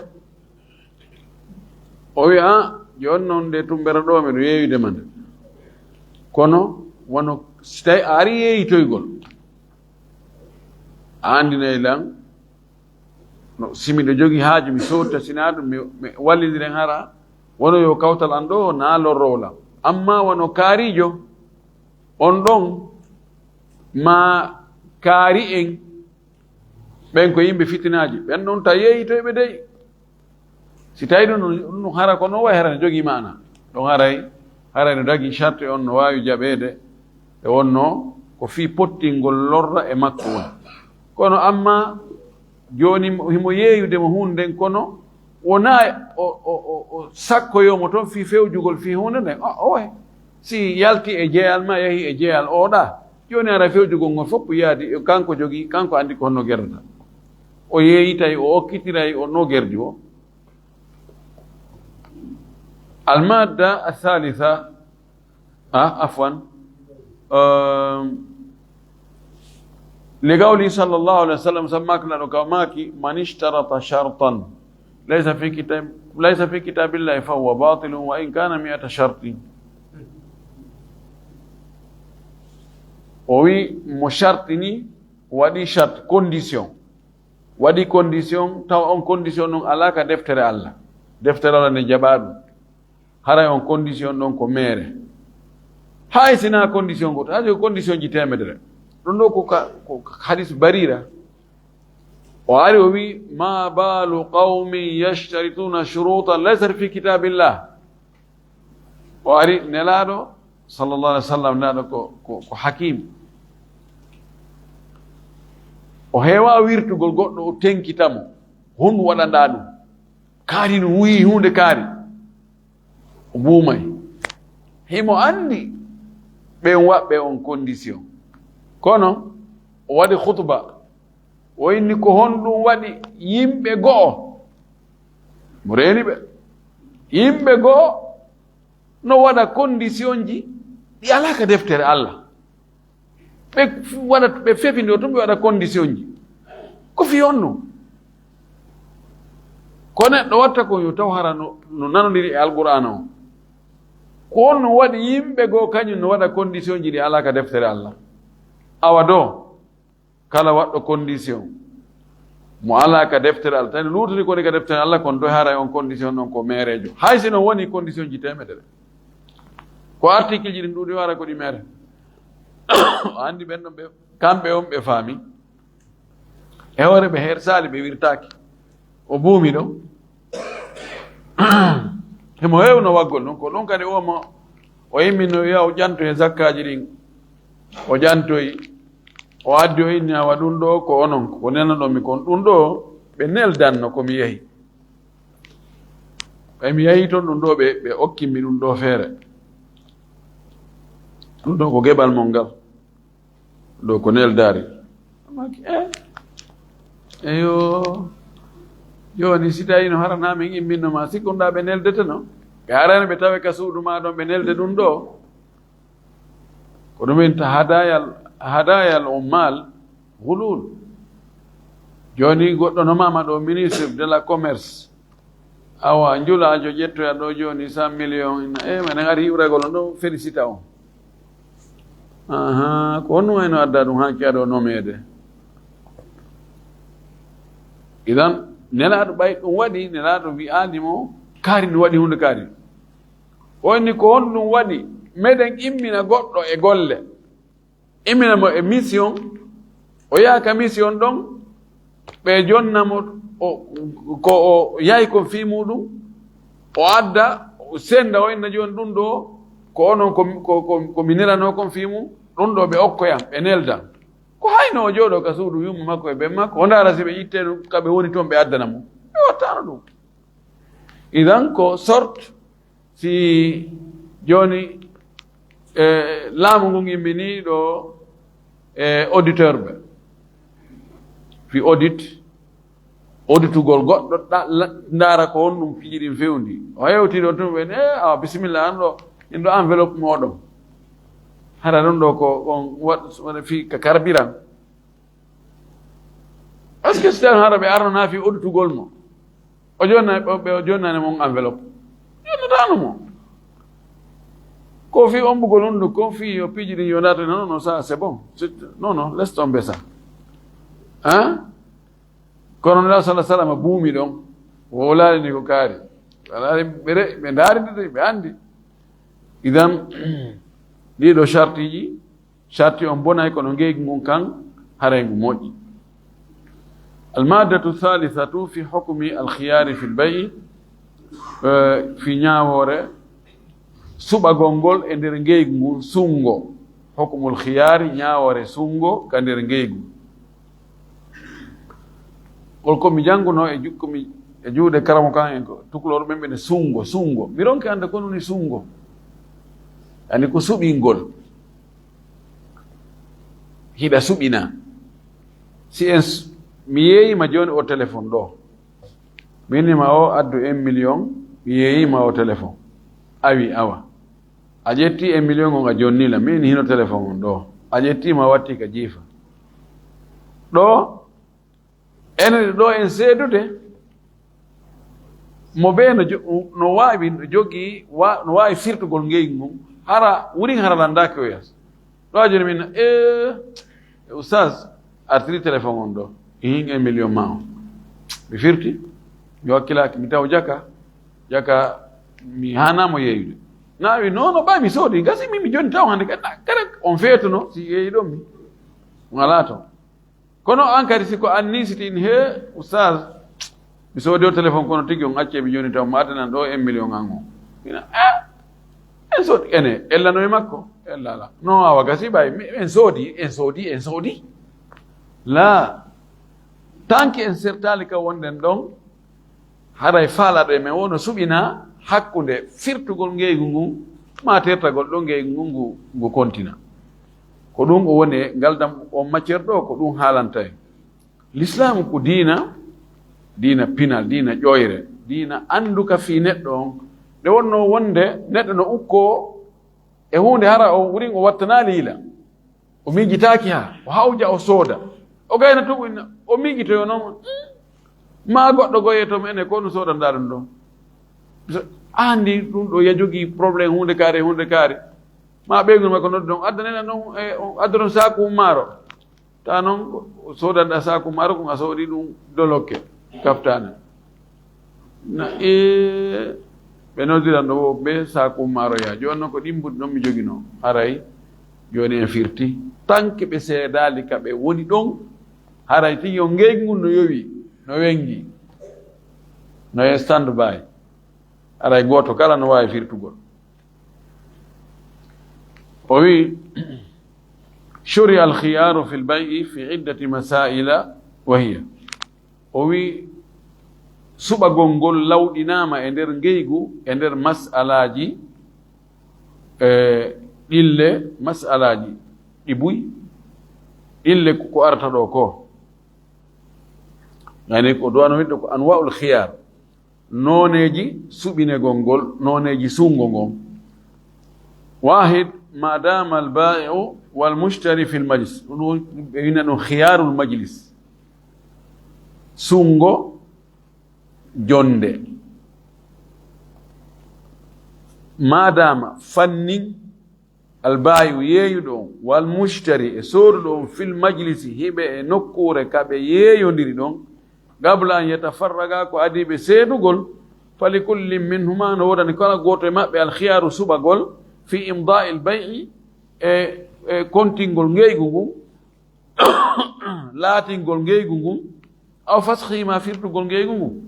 o wi'a, "Ah, jooni non nde tumbere ɗo, miɗo yeeyude ma nde." Kono wano si tawi a ari yeeyitoygol, a anndinay lan, no, si miɗo jogii haaju, mi sootta, si naa ɗum, mi, mi wallindiren hara, wano yo kawtal an ɗo, naa lorrowo lan. Amma wano kaarijo, on ɗon, ma kaari en, ɓen ko yimɓe fitinaaji, ɓen ɗon ta yeeyitoyɓe dey. Si tawi ɗum, ɗum hara ko no wayi hara no jogii maana. Ɗon haray, haray no dagi sarti on no waawi jaɓeede, e wonno ko fii pottingol lorra e makko woni. Kono amma jooni mo, himo yeeyude mo huunde nden, kono wonaa o, o, o, o sakkoyoo mo toon fii fewjugol fii huunde nden. O, owe, si yalti e jeyal ma, yahi e jeyal oɗa, jooni hara fewjugol ngol fof yaadi, e kanko jogii, kanko anndi ko honno gerdata. O yeeyitay, o okkitiray, o no gerdi o. Almadda athalitha, ah, afwan. Um, لقوله صلى الله عليه وسلم, sabu maaki Nulaaɗo ka maaki, "من اشترط شرطا ليس في كتاب، ليس في كتاب الله فهو باطل وإن كان مائة شرط." O wi, mo sartini, waɗi shart, condition. Waɗi condition, tawa on condition ɗum alaa ka deftere Allah. Deftere Allah nde jaɓaa ɗum. Haray on condition ɗon ko meere. Hay si naa condition goto, hay ko condition ji teemedere. Ɗum ɗo ko ka, ko ka hadis Barira. O ari o wi, "ما بال قوم يشترطون شروطا ليست في كتاب الله." O ari Nelaaɗo, sallallahu alaihi wasallam, Nelaaɗo ko, ko, ko hakim. O heewa wirtugol goɗɗo, o tenkita mo. Honɗum waɗanɗaa ɗum? Kaari no wuyi huunde kaari. O buumay. Himo anndi ɓen waɗɓe on condition. Kono o waɗi khutba. O inni ko honɗum waɗi yimɓe go'o. Mo reeni ɓe. Yimɓe goo no waɗa condition ji ɗi alaa ka deftere Allah. Ɓe waɗa, ɓe fefindoo tun, ɓe waɗa condition ji. Ko fii honno? Ko neɗɗo watta kon yo taw hara no, no nanondiri e Alqur'aana on. Ko honno waɗi yimɓe goo kañun no waɗa condition ji ɗi alaa ka deftere Allah? Awa doo, kala waɗɗo condition mo alaa ka deftere Allah, tawi no luutiri ko woni ka deftere Allah kon, doo haray on condition ɗon ko meereejo. Hay si no woni condition ji teemedere. Ko article ji ɗin ɗuuɗi, haray ko ɗi meere. O anndi ɓen ɗon ɓe, kamɓe on ɓe faami. E hoore ɓe hersaali, ɓe wirtaaki. O buumi ɗon. Himo heewno waggol ɗun, ko ɗun kadi o mo, o immino wi'a o ƴantoyi zakkaaji ɗin. O ƴantoyi, o addi, o inni, awa ɗun ɗoo ko onon, ko nenoɗon mi kon, ɗun ɗoo ɓe neldanno ko mi yahi. Ɓay mi yahi ton ɗun ɗoo, ɓe, ɓe okki mi ɗun ɗoo feere. Ɗun ɗoo ko geɓal mon ngal. Ɗoo ko neldaari. Maki, eh. Eyo. Jooni, si tawi no hara na min imminno ma, sikkunɗaa ɓe neldeteno? Ɓe arano ɓe tawe ka suudu ma ɗon, ɓe nelde ɗun ɗoo. Ko ɗum inta hadayal, hadayal ummal gulul. Jooni, goɗɗo no mama ɗoo, ministre de la commerce. Awa, njulaajo ƴettoya ɗoo jooni cent millions, ina, e, menen ari hiwragol on ɗoo, félicita on. Ahaa, ko honɗum wayno adda ɗum hanki aɗo nomeede? Idan, Nelaaɗo ɓay ɗum waɗi, Nelaaɗo wi'aani mo kaari, no waɗi huunde kaari. O inni, ko honɗum waɗi meɗen immina goɗɗo e golle? Immina mo e mission, o yaha ka mission ɗon, ɓe jonna mo, o, ko o yahi kon fii muɗum, o adda, o senda, o inna jooni ɗum ɗoo, ko onon ko, ko, ko, ko mi nelanoo kon fii mum, ɗum ɗoo ɓe okkoyam, ɓe neldan. Ko hayno o jooɗoo ka suudu yumma makko e ben makko, o ndaara si ɓe ittee ɗum, ka ɓe woni toon ɓe addana mo. Ɓe wattaano ɗum. Idan ko sorte si jooni, e, laamu ngun immini ɗo, e, auditeur ɓe. Fi audit, auditugol goɗɗo, ɗa-, la-, ndaara ko honɗum piiji ɗin fewndi. O hewti ɗo tun ɓe, e, awa, bisimilla, an ɗo, in ɗo enveloppe mooɗon. Hara ɗon ɗo ko on waɗ-, waɗa fi ka carburant. Est-ce que si tawi hara ɓe arnanaa fii auditugol mo? O jonna, ɓe, ɓe o jonnani mon enveloppe. Jonnataano mo. Ko fii ommbugol hunnduko, ko fii yo piiji ɗin yo naata, non, non, ça, c'est bon. C'est, non, non, laisse tomber ça. Hein? Kono Nulaaɗo sallallaahu alayhi wa sallam buumi ɗon, wowlaali ni ko kaari. Walaali ɓe re-, ɓe ndaari nde, ɓe anndi. Idan, ɗii ɗoo sartiiji, sarti on bonay, kono ngeygu ngun kan, haray ngu moƴƴi. Almaddatu thalithatu fi hukmi alkhiyari fil bay'i, eh, fi ñaawoore suɓagol ngol e nder ngeygu ngun, sunngo. Hukmul khiyari, ñaawoore sunngo ka nder ngeygu. Ngol ko mi jannguno e ju-, ko mi, e juuɗe karamo kan en ko tukulor ɓen ɓe ne sunngo, sunngo. Mi ronki annde ko woni sunngo. Ani ko suɓingol. Hiɗa suɓina. Si en s-, mi yeeyima jooni o téléphone ɗo. Mi inni ma o addu un million, mi yeeyima o téléphone. Awi, awa. A ƴetti un million on a jonni la, mi inni hino téléphone on ɗo. A ƴetti ma watti ka jiifa. Ɗo, enen ɗo en seedude, mo bee no jo-, no waawi, no jogii, wa-, no waawi firtugol ngeygu ngun. Hara, wurin hara landaaki o yas. Ɗo a joni min, eh, Oustaz, artiri téléphone on ɗo. Ihin un million ma on. Mi firti, mi wakkilaaki, mi taw jaka, jaka, mi haanaa mo yeeyude. Na wi, non, non, ɓay mi soodi, gasi mi, mi joni taw hannde, kadi, kadi on feetuno, si yeeyi ɗon mi. On alaa toon. Kono an kadi, si ko an ni, si tin, he, Oustaz, mi soodi o téléphone, kono tigi on accee mi jooni taw, mi addanan ɗo un million an on. Ina, ah, en soodi, ene, ellano e makko, ella ala. Non, awa gasi ɓay, mi, en soodi, en soodi, en soodi. La, tanki en sertaali ka wonɗen ɗon, haray faalaaɗo e men o no suɓina hakkunde firtugol ngeygu ngun, maa tertagol ɗo ngeygu ngun ngu, ngu kontina. Ko ɗum o woni e ngal dam-, on matière ɗo, ko ɗum haalanta en. Lislaamu ko diina, diina pinal, diina ƴoyre, diina annduka fii neɗɗo on, Nde wonnoo wonde neɗɗo no ukkoo e huunde, hara o wurin o wattanaali yila, o miijitaaki haa o hawja o sooda, o gayna tugu inna o miijitoyo noon, "Hmm, maa goɗɗo goye to ene ko no soodanɗaa ɗum ɗon." So a anndi ɗum ɗo ya jogii problème huunde kaari, huunde kaari, ma ɓeyngu makko noddu ɗon, addanena ɗum e, adda ɗum saaku maaro. Ta noon, ko soodanɗa saaku maaro, kon a soodi ɗum dolokke, kaftane. Na, e, ɓe noddiran ɗo wo ɓe saaku maaro ya. Jooni noon ko ɗimmbuɗi ɗon mi joginoo. Haray, jooni en firti. Tanke ɓe seedaali ka ɓe woni ɗon, haray tigi on ngeygu ngun no yowi, no wengi, no e stand by. Haray gooto kala no waawi firtugol. O wi, "Shuri al khiyaru fil bay'i fi iddati masaila wa hiya." O wi, suɓagol ngol lawɗinaama e nder ngeygu, e nder mas'alaaji, e ɗille, mas'alaaji ɗi buy, ɗille ko, ko arata ɗo ko. Yani ko duwano wiɗɗo ko anwa'ul khiyar. Nooneeji suɓinegol ngol, nooneeji suungo ngon. Wahid, ma dama al bai'u wal mushtari fil majlis. Ɗum ɓe wina ɗum khiyarul majlis. Suungo jonde. Ma dama fannin Albaayi'u yeeyuɗo on, wal mushtari e sooduɗo on, fil majlisi hiɓe e nokkuure ka ɓe yeeyondiri ɗon, qabla an yatafarraga ko adii ɓe seedugol, fali kullin minhuma no woodani kala gooto e maɓɓe alkhiyaru suɓagol, fi imdaa'il bay'i e, e kontingol ngeygu ngun, laatingol ngeygu ngun, aw faskhi ma firtugol ngeygu ngun.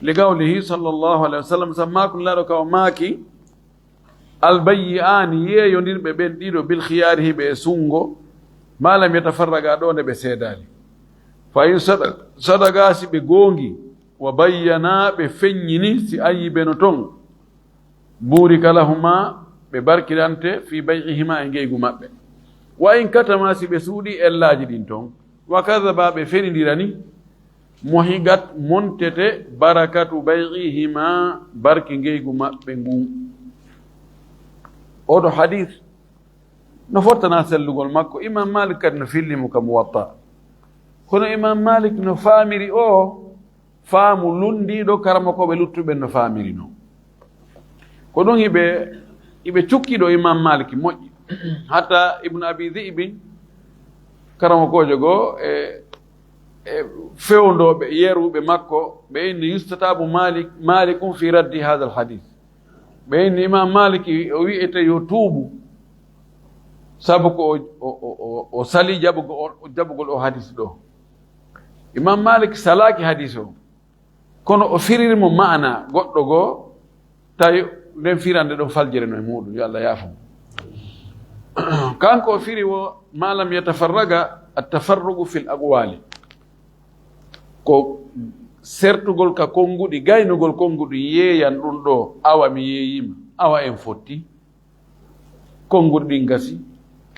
Li qawlihi sallallahu alayhi wa sallam, sabu maaku Nulaaɗo ka o maaki, albayyi'aani yeeyondirɓe ɓen ɗiɗo bil khiyaari hiɓe e sunngo, ma lam yatafarraga ɗo nde ɓe seedaali. Fa in sada-, sadaga si ɓe goongi, wa bayyana ɓe feññini si ayibe no ton, burika lahuma ɓe barkirante fi bay'ihima e ngeygu maɓɓe. Wa in katama si ɓe suuɗi ellaaji ɗin ton, wa kadaba ɓe fenindirani, muhiqat montete barakatu bay'ihima barki ngeygu maɓɓe ngun. Oɗo hadis no fottana sellugol makko. Imam Malik kadi no filli mo ka Muwatta. Kono Imam Malik no faamiri o faamu lunndiiɗo karamokooɓe luttuɓe no faamiri non. Ko ɗum hiɓe, hiɓe cukki ɗo Imam Maliki moƴƴi. Hatta Ibnu Abi Dhi'bi, karamokoojo goo, e, e fewndooɓe, yeruɓe makko, ɓe inni yustatabu Malik, Malikun fi raddi hadha al hadith. Ɓe inni Imam Maliki o wi'ete yo tuubu, sabu ko o, o, o, o, o sali jaɓugol, o, jaɓugol o hadis ɗo. Imam Malik salaaki hadis o, kono o firiri mo maana goɗɗo goo, tawi nden firande ɗon faljere no e muuɗum, yo Allah yaafo mo. Kanko o firi wo, ma lam yatafarraga, at-tafarrugu fil aqwali. Ko sertugol ka konnguɗi, gaynugol konnguɗi, yeeyan ɗum ɗo, awa mi yeeyiima, awa en fotti. Konnguɗi ɗin gasi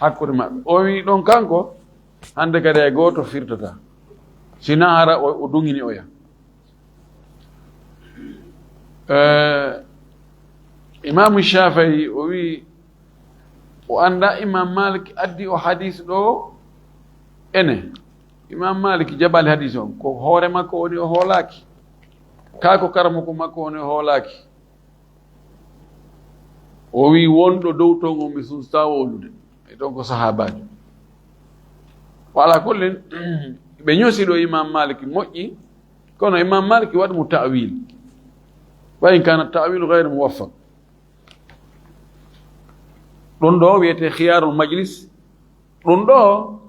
hakkunde maɓɓe. O wi ɗon kanko, hannde kadi hay gooto firtata. Si na hara o, o duŋini oya. Eh, Imaamu Shaafi'i o wi, o annda Imam Malik addi o hadis ɗo ene. Imam Malik jaɓali hadis on. Ko hoore makko woni o hoolaaki. Kaa ko karamoko makko woni o hoolaaki. O wi wonɗo dow ton on mi suusta wowlude. E ɗon ko sahaabaajo. Wa ala kullin, ɓe ñosi ɗo Imam Malik moƴƴi, kono Imam Malik waɗi mo ta'wil. Wa in kana ta'wil ghayr muwaffaq. Ɗum ɗo wiyete khiyarul majlis. Ɗum ɗo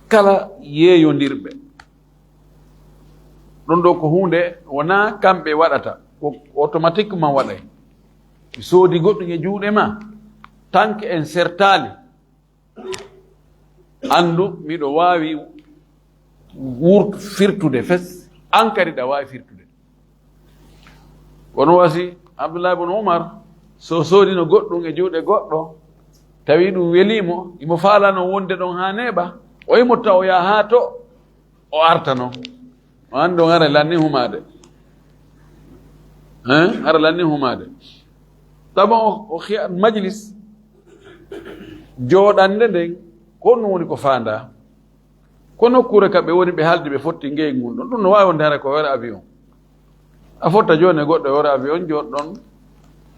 kala yeeyondirɓe. Ɗum ɗo ko huunde wonaa kamɓe waɗata, ko automatiquement waɗay. Mi soodi goɗɗum e juuɗe ma, tanke en sertaali, anndu miɗo waawi wurtu firtude fes, an kadi ɗa waawi firtude. Kono wasi Abdullah ibn Umar, so soodino goɗɗum e juuɗe goɗɗo, tawi ɗum welii mo, imo faalano wonde ɗon haa neeɓa, o imo tawoya haa to o arta non. O anndi on ara lanni humaade. Hein? Hara lanni humaade. Tama o, o hiya majlis jooɗande nden, ko ɗum woni ko faandaa. Ko nokkuure ka ɓe woni, ɓe haaldi, ɓe fotti ngey ngun ɗon. Ɗum no waawi wonde hara ko hoore avion. A fotta jooni e goɗɗo e hoore avion, jooɗɗon,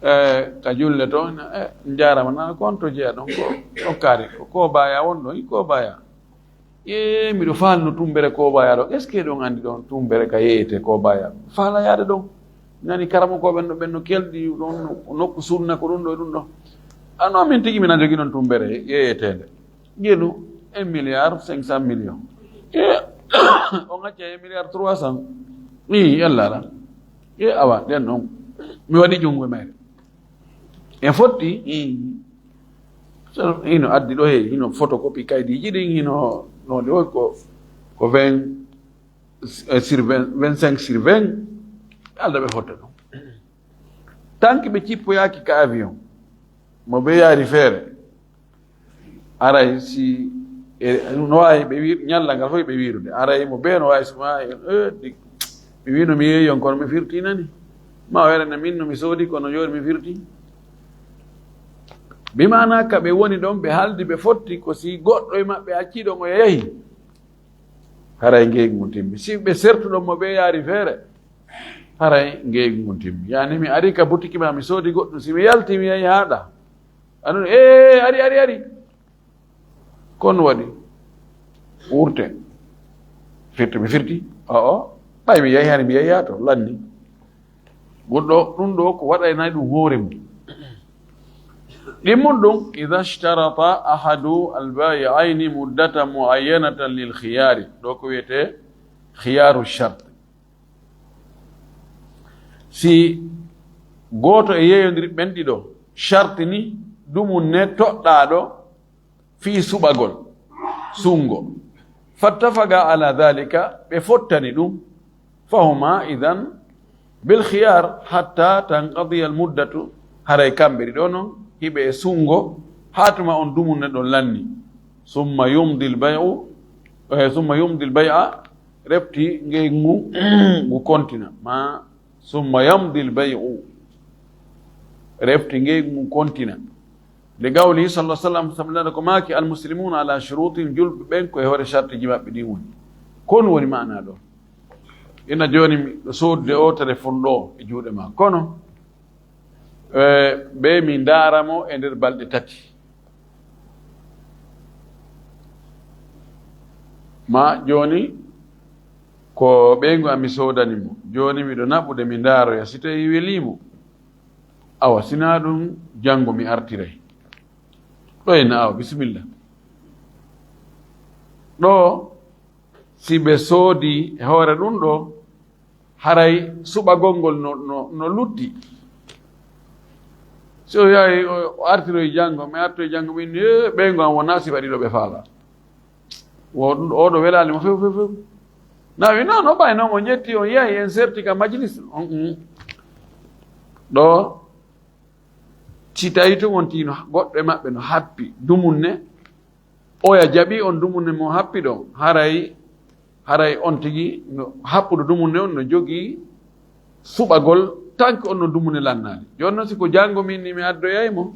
e, ka julle to, e, njaarama na, ko on to jeyaɗon, ko, ɗon kaari, ko, ko baya won ɗon, ko baya. Ye, miɗo faalno tumbere ko baya ɗon. Est-ce que ɗon anndi ɗon tumbere ka yeeyete ko baya? Faala yaade ɗon. Nani karamokooɓe no, ɓen no kelɗi ɗon nokku sunna ko ɗum ɗo e ɗum ɗo. Ano min tigi mina jogi ɗon tumbere yeeyeteende. Ngelu un milliard cinq cent millions. E, on acca un milliard trois cent. Ii, yalla ala. E, awa, ɗen non. Mi waɗi junngo e mayre. En fotti, ii. So, hino addi ɗo he, hino photocopie kaydiiji ɗin, hino, no ɗo ko, ko vingt, eh, sur vingt, vingt-cinq sur vingt. Alda ɓe fotta ɗum. Tanki ɓe cippoyaaki ka avion. Mo ɓe yaari feere. Aray si, e, no waawi ɓe wiir-, ñalla ngal fof ɓe wiirude. Aray mo bee no waawi suma, e, e, di-, mi wiino mi yeeyi on, kono mi firti nani. Ma o werana min no mi soodi, kono jooni mi firti. Bi maanaa ka ɓe woni ɗon, ɓe haldi, ɓe fotti ko si goɗɗo e maɓɓe accii ɗon o yahi. Haray ngeygu ngun timmi. Si ɓe sertuɗon mo ɓe yaari feere, haray ngeygu ngun timmi. Yani mi ari ka butiki ma, mi soodi goɗɗum, si mi yalti mi yahi haaɗa. Anun, ee, ari, ari, ari. Kon waɗi. Wurte. Firti, mi firti. O, o. Ɓay mi yahi, hani mi yahi haa to, lanni. Goɗɗo, ɗum ɗo ko waɗaynay ɗum hoore mum. Ɗimmun ɗum, إذا اشترط أحد البائعين مدة معينة للخيار. Ɗo ko wiyetee khiyaaru shart. Si gooto e yeeyondiri ɓen ɗiɗo shartini dumunne toɗɗaaɗo fii suɓagol, sunngo. فاتفقا على ذلك, ɓe fottani ɗum. فهما إذن بالخيار حتى تنقضي المدة, haray kamɓe ɗiɗo non hiɓe e sunngo haa tuma on dumunne ɗon lanni. ثم يمضي البيع, eh, ثم يمضي البيع, refti ngeygu ngu kontina. Ma ثم يمضي البيع, refti ngeygu ngu kontina. لقوله صلى الله عليه وسلم, sabu Nulaaɗo ko maaki, المسلمون على شروطهم, julɓe ɓen ko e hoore sartiji maɓɓe ɗin woni. Ko ɗum woni maanaa ɗo. Ina jooni miɗo soodude o téléphone ɗo e juuɗe ma. Kono, eh, ɓe mi ndaara mo e nder balɗe tati. Ma jooni ko ɓeyngu am mi soodani mo. Jooni miɗo naɓude mi ndaaroya si tawi welii mo. Awa, si naa ɗum, janngo mi artiray. Ɗo en, awa, bisimilla. Ɗo, si ɓe soodi e hoore ɗum ɗo, haray suɓagol ngol no, no, no lutti. Si o yahi, o, o artiroy janngo, mi artoy janngo, min, "Eh, ɓeyngu am wonaa sifa ɗiɗo ɓe faala." Wo ɗum ɗo, oɗo welaali mo few, few, few. Na wi, "Non, non, ɓay non, on ƴetti, on yahi, en serti ka majlis." On, mm. Ɗo, si tawi tun on tino goɗɗo e maɓɓe no happi dumunne, oya jaɓi on dumunne mo happi ɗon, haray, haray on tigi no happuɗo dumunne on no jogii suɓagol tanki on no dumunne lannaali. Jooni non, si ko janngo min ni mi addoyay mo,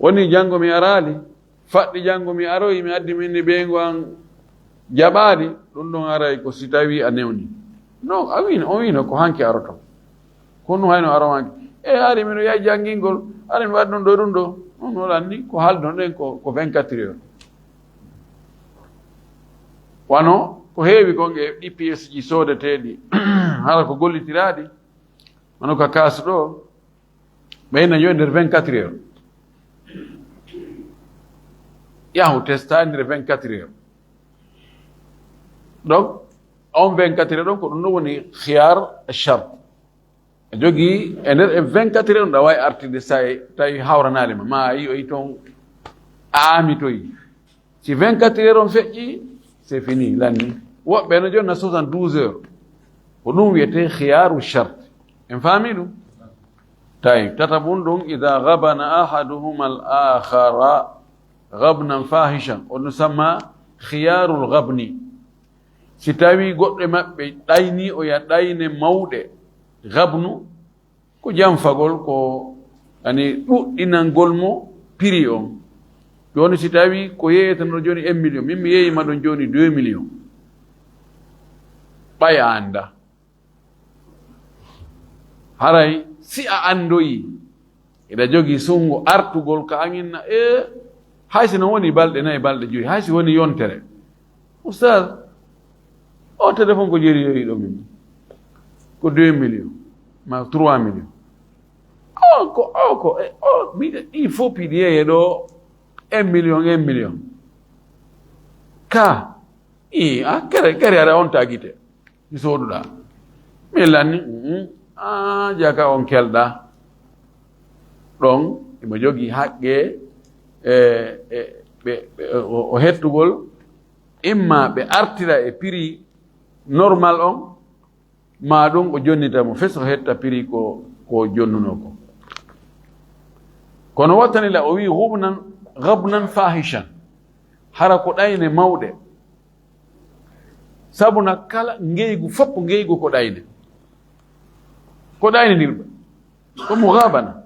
woni janngo mi araali, faɗɗi janngo mi aroyi, mi addi min ni ɓeyngu an jaɓaali, ɗum ɗon haray ko si tawi a newni. Non, a wiino, o wiino ko hanki aroto. Kono hayno aromaaki. E, ari miɗo yahi janngingol, ari mi waɗi ɗum ɗo, ɗum ɗo. Ɗum ɗo lanni, ko haalduno ɗen ko, ko vingt-quatre heures. Wano ko heewi kon e ɗi pièce ji soodeteeɗi, hara ko gollitiraaɗi, wano ka kaas ɗo, ɓeyna yo e nder vingt-quatre heures. Yahu testa e nder vingt-quatre heures. Donc, on vingt-quatre heures ɗon ko ɗum ɗo woni khiyar shart. A jogii e nder e vingt-quatre heures, ɗa waawi artirde so tawi hawranaali ma, ma a yi'oyi toon a aamitoyi. Si vingt-quatre heures on feƴƴi, c'est fini, lanni. Woɓɓe no jonna soixante-douze heures. Ko ɗum wiyetee khiyaaru shart. En faami ɗum? Tawi, tata bun ɗum, إذا غبن أحدهما الآخر غبنا فاحشا. On ɗum samma khiyaarul gabni. Si tawii goɗɗo e maɓɓe ɗaynii oya ɗayne mawɗe, gabnu, Ko janfagol ko, yani, ɗuɗɗinangol mo prix on. Jooni si tawi ko yeeyeteno jooni un million, min mi yeeyima ɗon jooni deux millions. Ɓay a annda. Haray si a anndoyi, eɗa jogii sunngo artugol ka an inna, e hay si no woni balɗe nayi, balɗe joyi, hay si woni yontere. Oustaz, o téléphone ko jeri yoyi ɗo min. Ko deux millions, ma trois millions. O ko, o ko, e, o, mi, ɗi fof piɗi yeeye ɗo, un million, un million. Ka, i, a, kere, kere aɗa on tagite. Mi sooduɗa. Mi lanni, mm, a, jaka on kelɗa. Ɗon, imo jogii haqqe, e, e, ɓe, ɓe, o, o hettugol, imma ɓe artira e prix normal on, ma ɗum o jonnita mo fes, o hetta prix ko, ko jonnuno ko. Kono wattani la, o wi gubnan, gabnan fahishan. Hara ko ɗayne mawɗe. Sabu na kala ngeygu fof, ngeygu ko ɗayne. Ko ɗayninirɓe. Ko mugabana.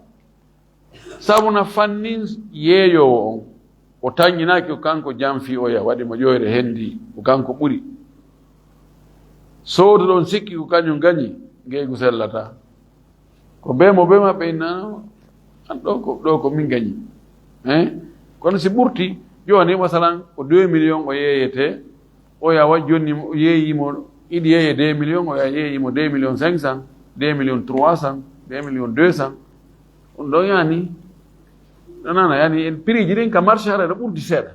Sabu na fannin yeeyoowo on, o tanƴinaaki ko kanko janfi oya, waɗi mo ƴoyre hendi, ko kanko ɓuri. Sooduɗo on sikki ko kañum gañi, ngeygu sellata. Ko bee mo bee maɓɓe inna, an ɗo ko, ɗo ko min gañi. Hein? Kono si ɓurti, jooni masalan, ko deux millions o yeeyete, oya wa jonni mo, yeeyi mo, iɗi yeeye deux millions, oya yeeyi mo deux millions cinq cents, deux millions trois cents, deux millions deux cents. Ɗum ɗon yani, nanana, yani, en prix ji ɗin ka marché hara ɗo ɓurdi seeɗa.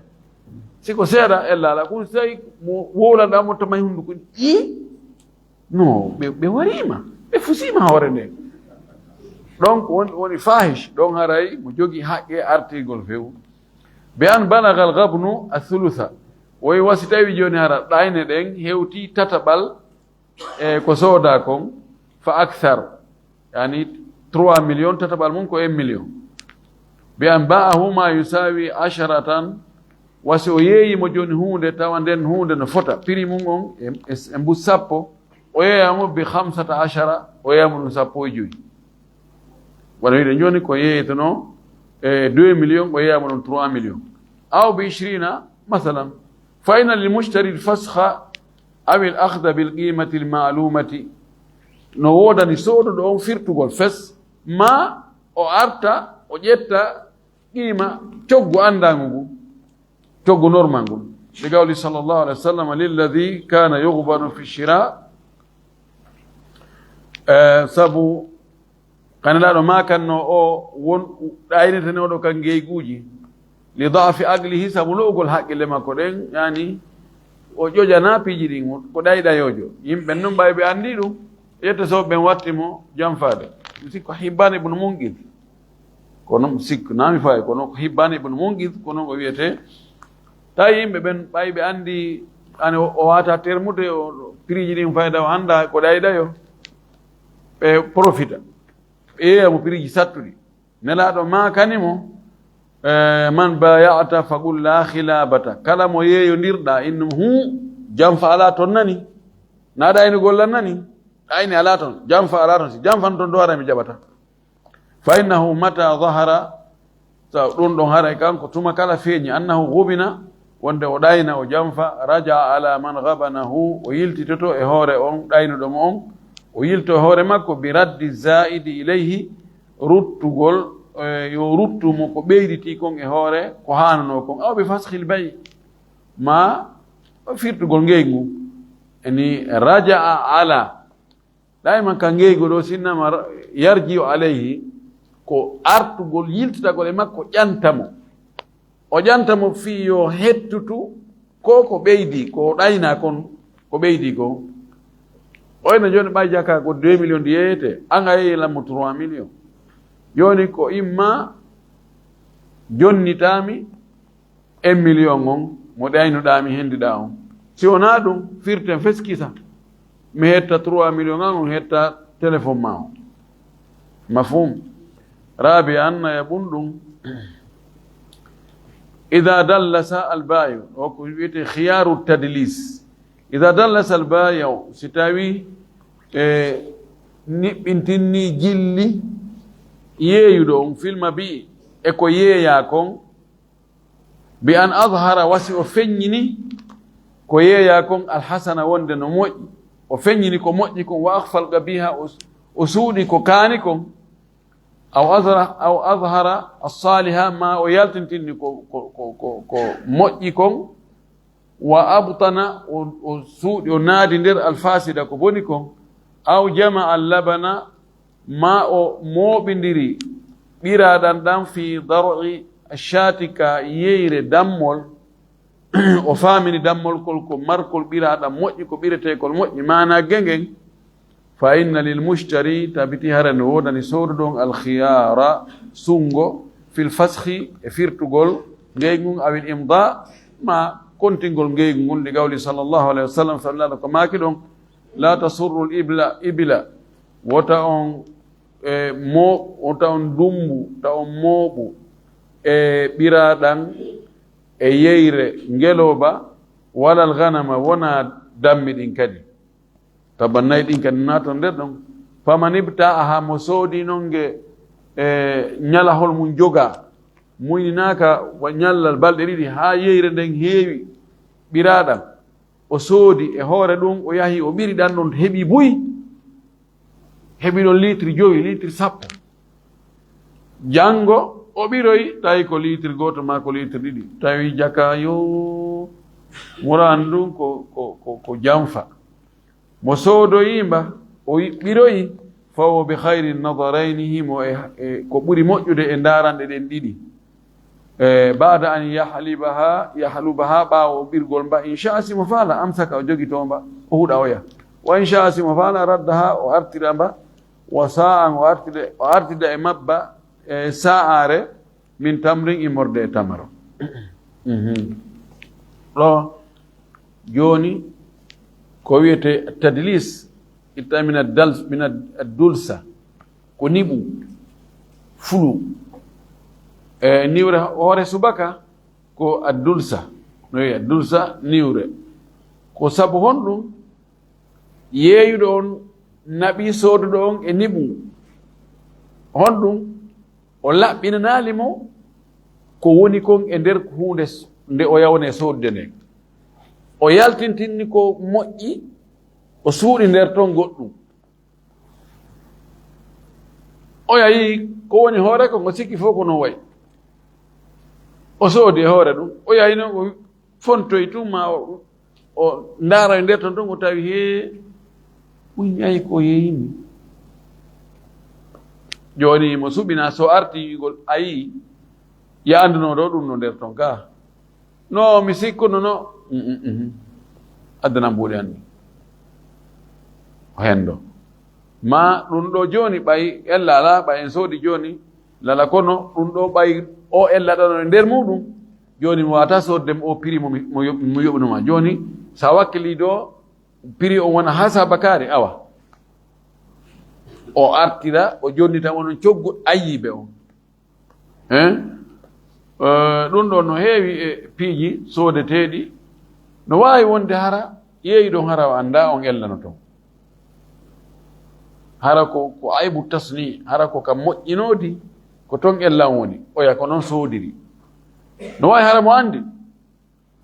Si ko seeɗa, ella ala, kun si tawi mo wowlanɗa mo tamay hunduko, i? No, ɓe, ɓe wariima, ɓe fusiima hoore nde. Donc, won, woni fahish, ɗon haray mo jogi haqqe artirgol few. Be an balagal gabnu a thulutha. Woy wasi tawi jooni hara ɗayne ɗen hewti tataɓal e ko sooda kon, fa akthar. Yani trois millions, tataɓal mum ko un million. Be an ba'ahu ma yusawi asharatan, wasi o yeeyi mo jooni huunde, tawa nden huunde no fota. Prix mum on e, e, e mbu sappo, o yeeya mo bi khamsata ashara, o yeeya mo ɗum sappo e joyi. Wano wiɗen jooni ko yeeyetono e deux millions, o yeeya mo ɗum trois millions. Aw bi ishrina, masalan. Fa inna lil mushtari al fasakha aw al akhda bil qimati al ma'lumati. No woodani sooduɗo on firtugol fes, ma o arta, o ƴetta qiima coggu anndangu ngu, coggu normal ngu. Bi qawli sallallahu alayhi wa sallam, lilladhi kana yughbanu fi shira. Eh, sabu Kanelaaɗo maakanno o won ɗaynitanoɗo ka ngeyguuji, li da'fi aqlihi, sabu lo'ugol haqqille makko ɗen, yani o ƴoƴana piiji ɗin, ko ɗayɗayoojo. Yimɓe non ɓay ɓe anndi ɗum, yette so ɓen watti mo janfaade. Mi sikko Hibban ibn Munqidh. Kono mi sikko, naa mi fayi, kono ko Hibban ibn Munqidh, kono ko wiyete. Tawi yimɓe ɓen ɓay ɓe anndi, ani o, o wata termude, o, o, piiji ɗin fayda o annda ko ɗayɗayo. Ɓe profita. Ɓe yeeya mo piriji sattuɗi. Nelaaɗo maakani mo, eh, man baya'ta faqul la khilabata. Kala mo yeeyondirɗa, inno hu, janfa alaa ton nani. Na ɗayni gollan nani. Ɗayni alaa ton, janfa alaa ton. Si janfan ton do hara mi jaɓata. Fa innahu mata zahara, sa ɗum ɗon haray kanko tuma kala feeñi, annahu gubina, wonde o ɗayna, o janfa, raja'a ala man gabanahu, o yiltitoto e hoore on ɗaynuɗo mo on, o yilto e hoore makko bi raddi zaidi ilayhi, ruttugol, eh, yo ruttu mo ko ɓeyditi kon e hoore ko haanunoo kon, aw bi faskhil bay, ma firtugol ngeygu, yani raja'a ala. Dayman ka ngeygu ɗo sinnama ra-, yarji'u alayhi, ko artugol yiltitagol e makko ƴanta mo. O ƴanta mo fii yo hettutu ko ko ɓeydi, ko ɗayna kon, ko ɓeydi ko. Oyno jooni ɓay jaka ko deux millions ɗi yeeyete, an a yeeyi lammo trois millions. Jooni ko imma jonnitaami, un million on mo ɗaynuɗaa mi henndiɗaa on. Si wonaa ɗum, firten fes kisa. Mi hetta trois millions an, on hetta téléphone ma on. Mafhum? Rabi an na ya ɓun ɗum. Ida dallasa albayu, o ko wiyete khiyaru tadlis. Ida dallasa albayu, si tawi, e, niɓɓintinni jilli yeeyuɗo on fil mabi'i, e ko yeeyaa kon, bi an adhara, wa si o feññini ko yeeyaa kon, alhasana, wonde no moƴƴi, o feññini ko moƴƴi kon, wa akhfal qabiha, o, o suuɗi ko kaani kon, aw adhara, aw adhara as-saliha, ma o yaltintinni ko, ko, ko, ko, ko moƴƴi kon, wa abtana, o, o suuɗi, o naadi nder alfasida ko boni kon, aw jama'a al-labana, ma o mooɓindiri ɓiraaɗan ɗan fi dar'i ash-shati, ka yeyre dammol, o faamini dammol kol ko markol ɓiraaɗan moƴƴi, ko ɓireteekol moƴƴi, maana gengen, fa inna lil mushtari, tabiti hara no woodani sooduɗo on, al khiyara, sunngo, fil faskhi, e firtugol ngeygu ngun, awil imda, ma kontingol ngeygu ngun, li qawli sallallahu alayhi wa sallam, sabi Nulaaɗo ko maaki ɗon, la tasurru al ibla, ibila, wota on, e, mo, wota on dumbu, ta on mooɓu, e, ɓiraaɗan, e yeyre ngelooba, wala al ghanama, wona dammi ɗin kadi. Taban nayi ɗin kadi naaton nder ɗon. Faman ibta'aha, mo soodi non nge, e, ñalahol mum jogaa, muyninaaka wa ñallal balɗe ɗiɗi haa yeyre nden heewi ɓiraaɗan. O soodi e hoore ɗum, o yahi, o ɓiri ɗan ɗon, heɓi buy. Heɓi ɗon litre jowi, litre sappo. Janngo o ɓiroyi, tawi ko litre gooto maa ko litre ɗiɗi. Tawi jaka yo muraan ɗum ko, ko, ko, ko janfa. Mo soodoyi mba, o ɓiroyi, fa huwa bi khayri nadarayni, himo e, e ko ɓuri moƴƴude e ndaranɗe ɗen ɗiɗi. E, ba'da an yahlibaha, yahlubaha, ɓaawo o ɓirgol mba, in sha'a, si mo faala, amsaka, o jogito mba, o huɗa oya. Wa in sha'a, si mo faala, raddaha, o artira mba, wa sa'an, o artida, o artida e mabba, e sa'are, min tamrin, immorde e tamaro. Mhm. Ɗo, jooni, ko wiyete tadlis, itta min ad-dals-, min ad-, ad-dulsa, ko niɓu, fulu. E niwre hoore subaka, ko ad-dulsa. No wiya, ad-dulsa, niwre. Ko sabu honɗum? Yeeyuɗo on naɓi sooduɗo on e niɓu. Honɗum? O laɓɓinanaali mo ko woni kon e nder huunde s-, nde o yawnee soodude nden. O yaltintinni ko moƴƴi, o suuɗi nder ton goɗɗum. O yahi ko woni hoore kon, o sikki fof ko non wayi. O soodi e hoore ɗum, o yahi noon, o fontoy tun ma o, o ndaara e nder ton tun, o tawi hee, o wi'i, "Ayi ko yeeyimi." Jooni mo suɓina, so arti wi'ugol, "Ayi, ya annduno ɗo ɗum no nder ton ka?" "No, mi sikkuno no." "Mm, mm, mm. Addanam buuɗe an ɗin." O henndo. Ma ɗum ɗo jooni ɓay ella alaa, ɓay en soodi jooni lala, kono ɗum ɗo ɓay o ella ɗon e nder muɗum, jooni mi waata soodde mo o prix mo mi, mo yoɓ-, mo yoɓnoma. Jooni sa wakkili ɗo prix on wona haa sabakaare, awa. O artira, o jonnita onon coggu ayyibe on. Hein? Eh, ɗum ɗon no heewi e piiji soodeteeɗi. No waawi wonde hara yeeyi ɗon hara o anndaa on ella no ton. Hara ko, ko aybu tasni, hara ko ka moƴƴinoodi, ko ton ella on woni. Oya ko non soodiri. No waawi hara mo anndi.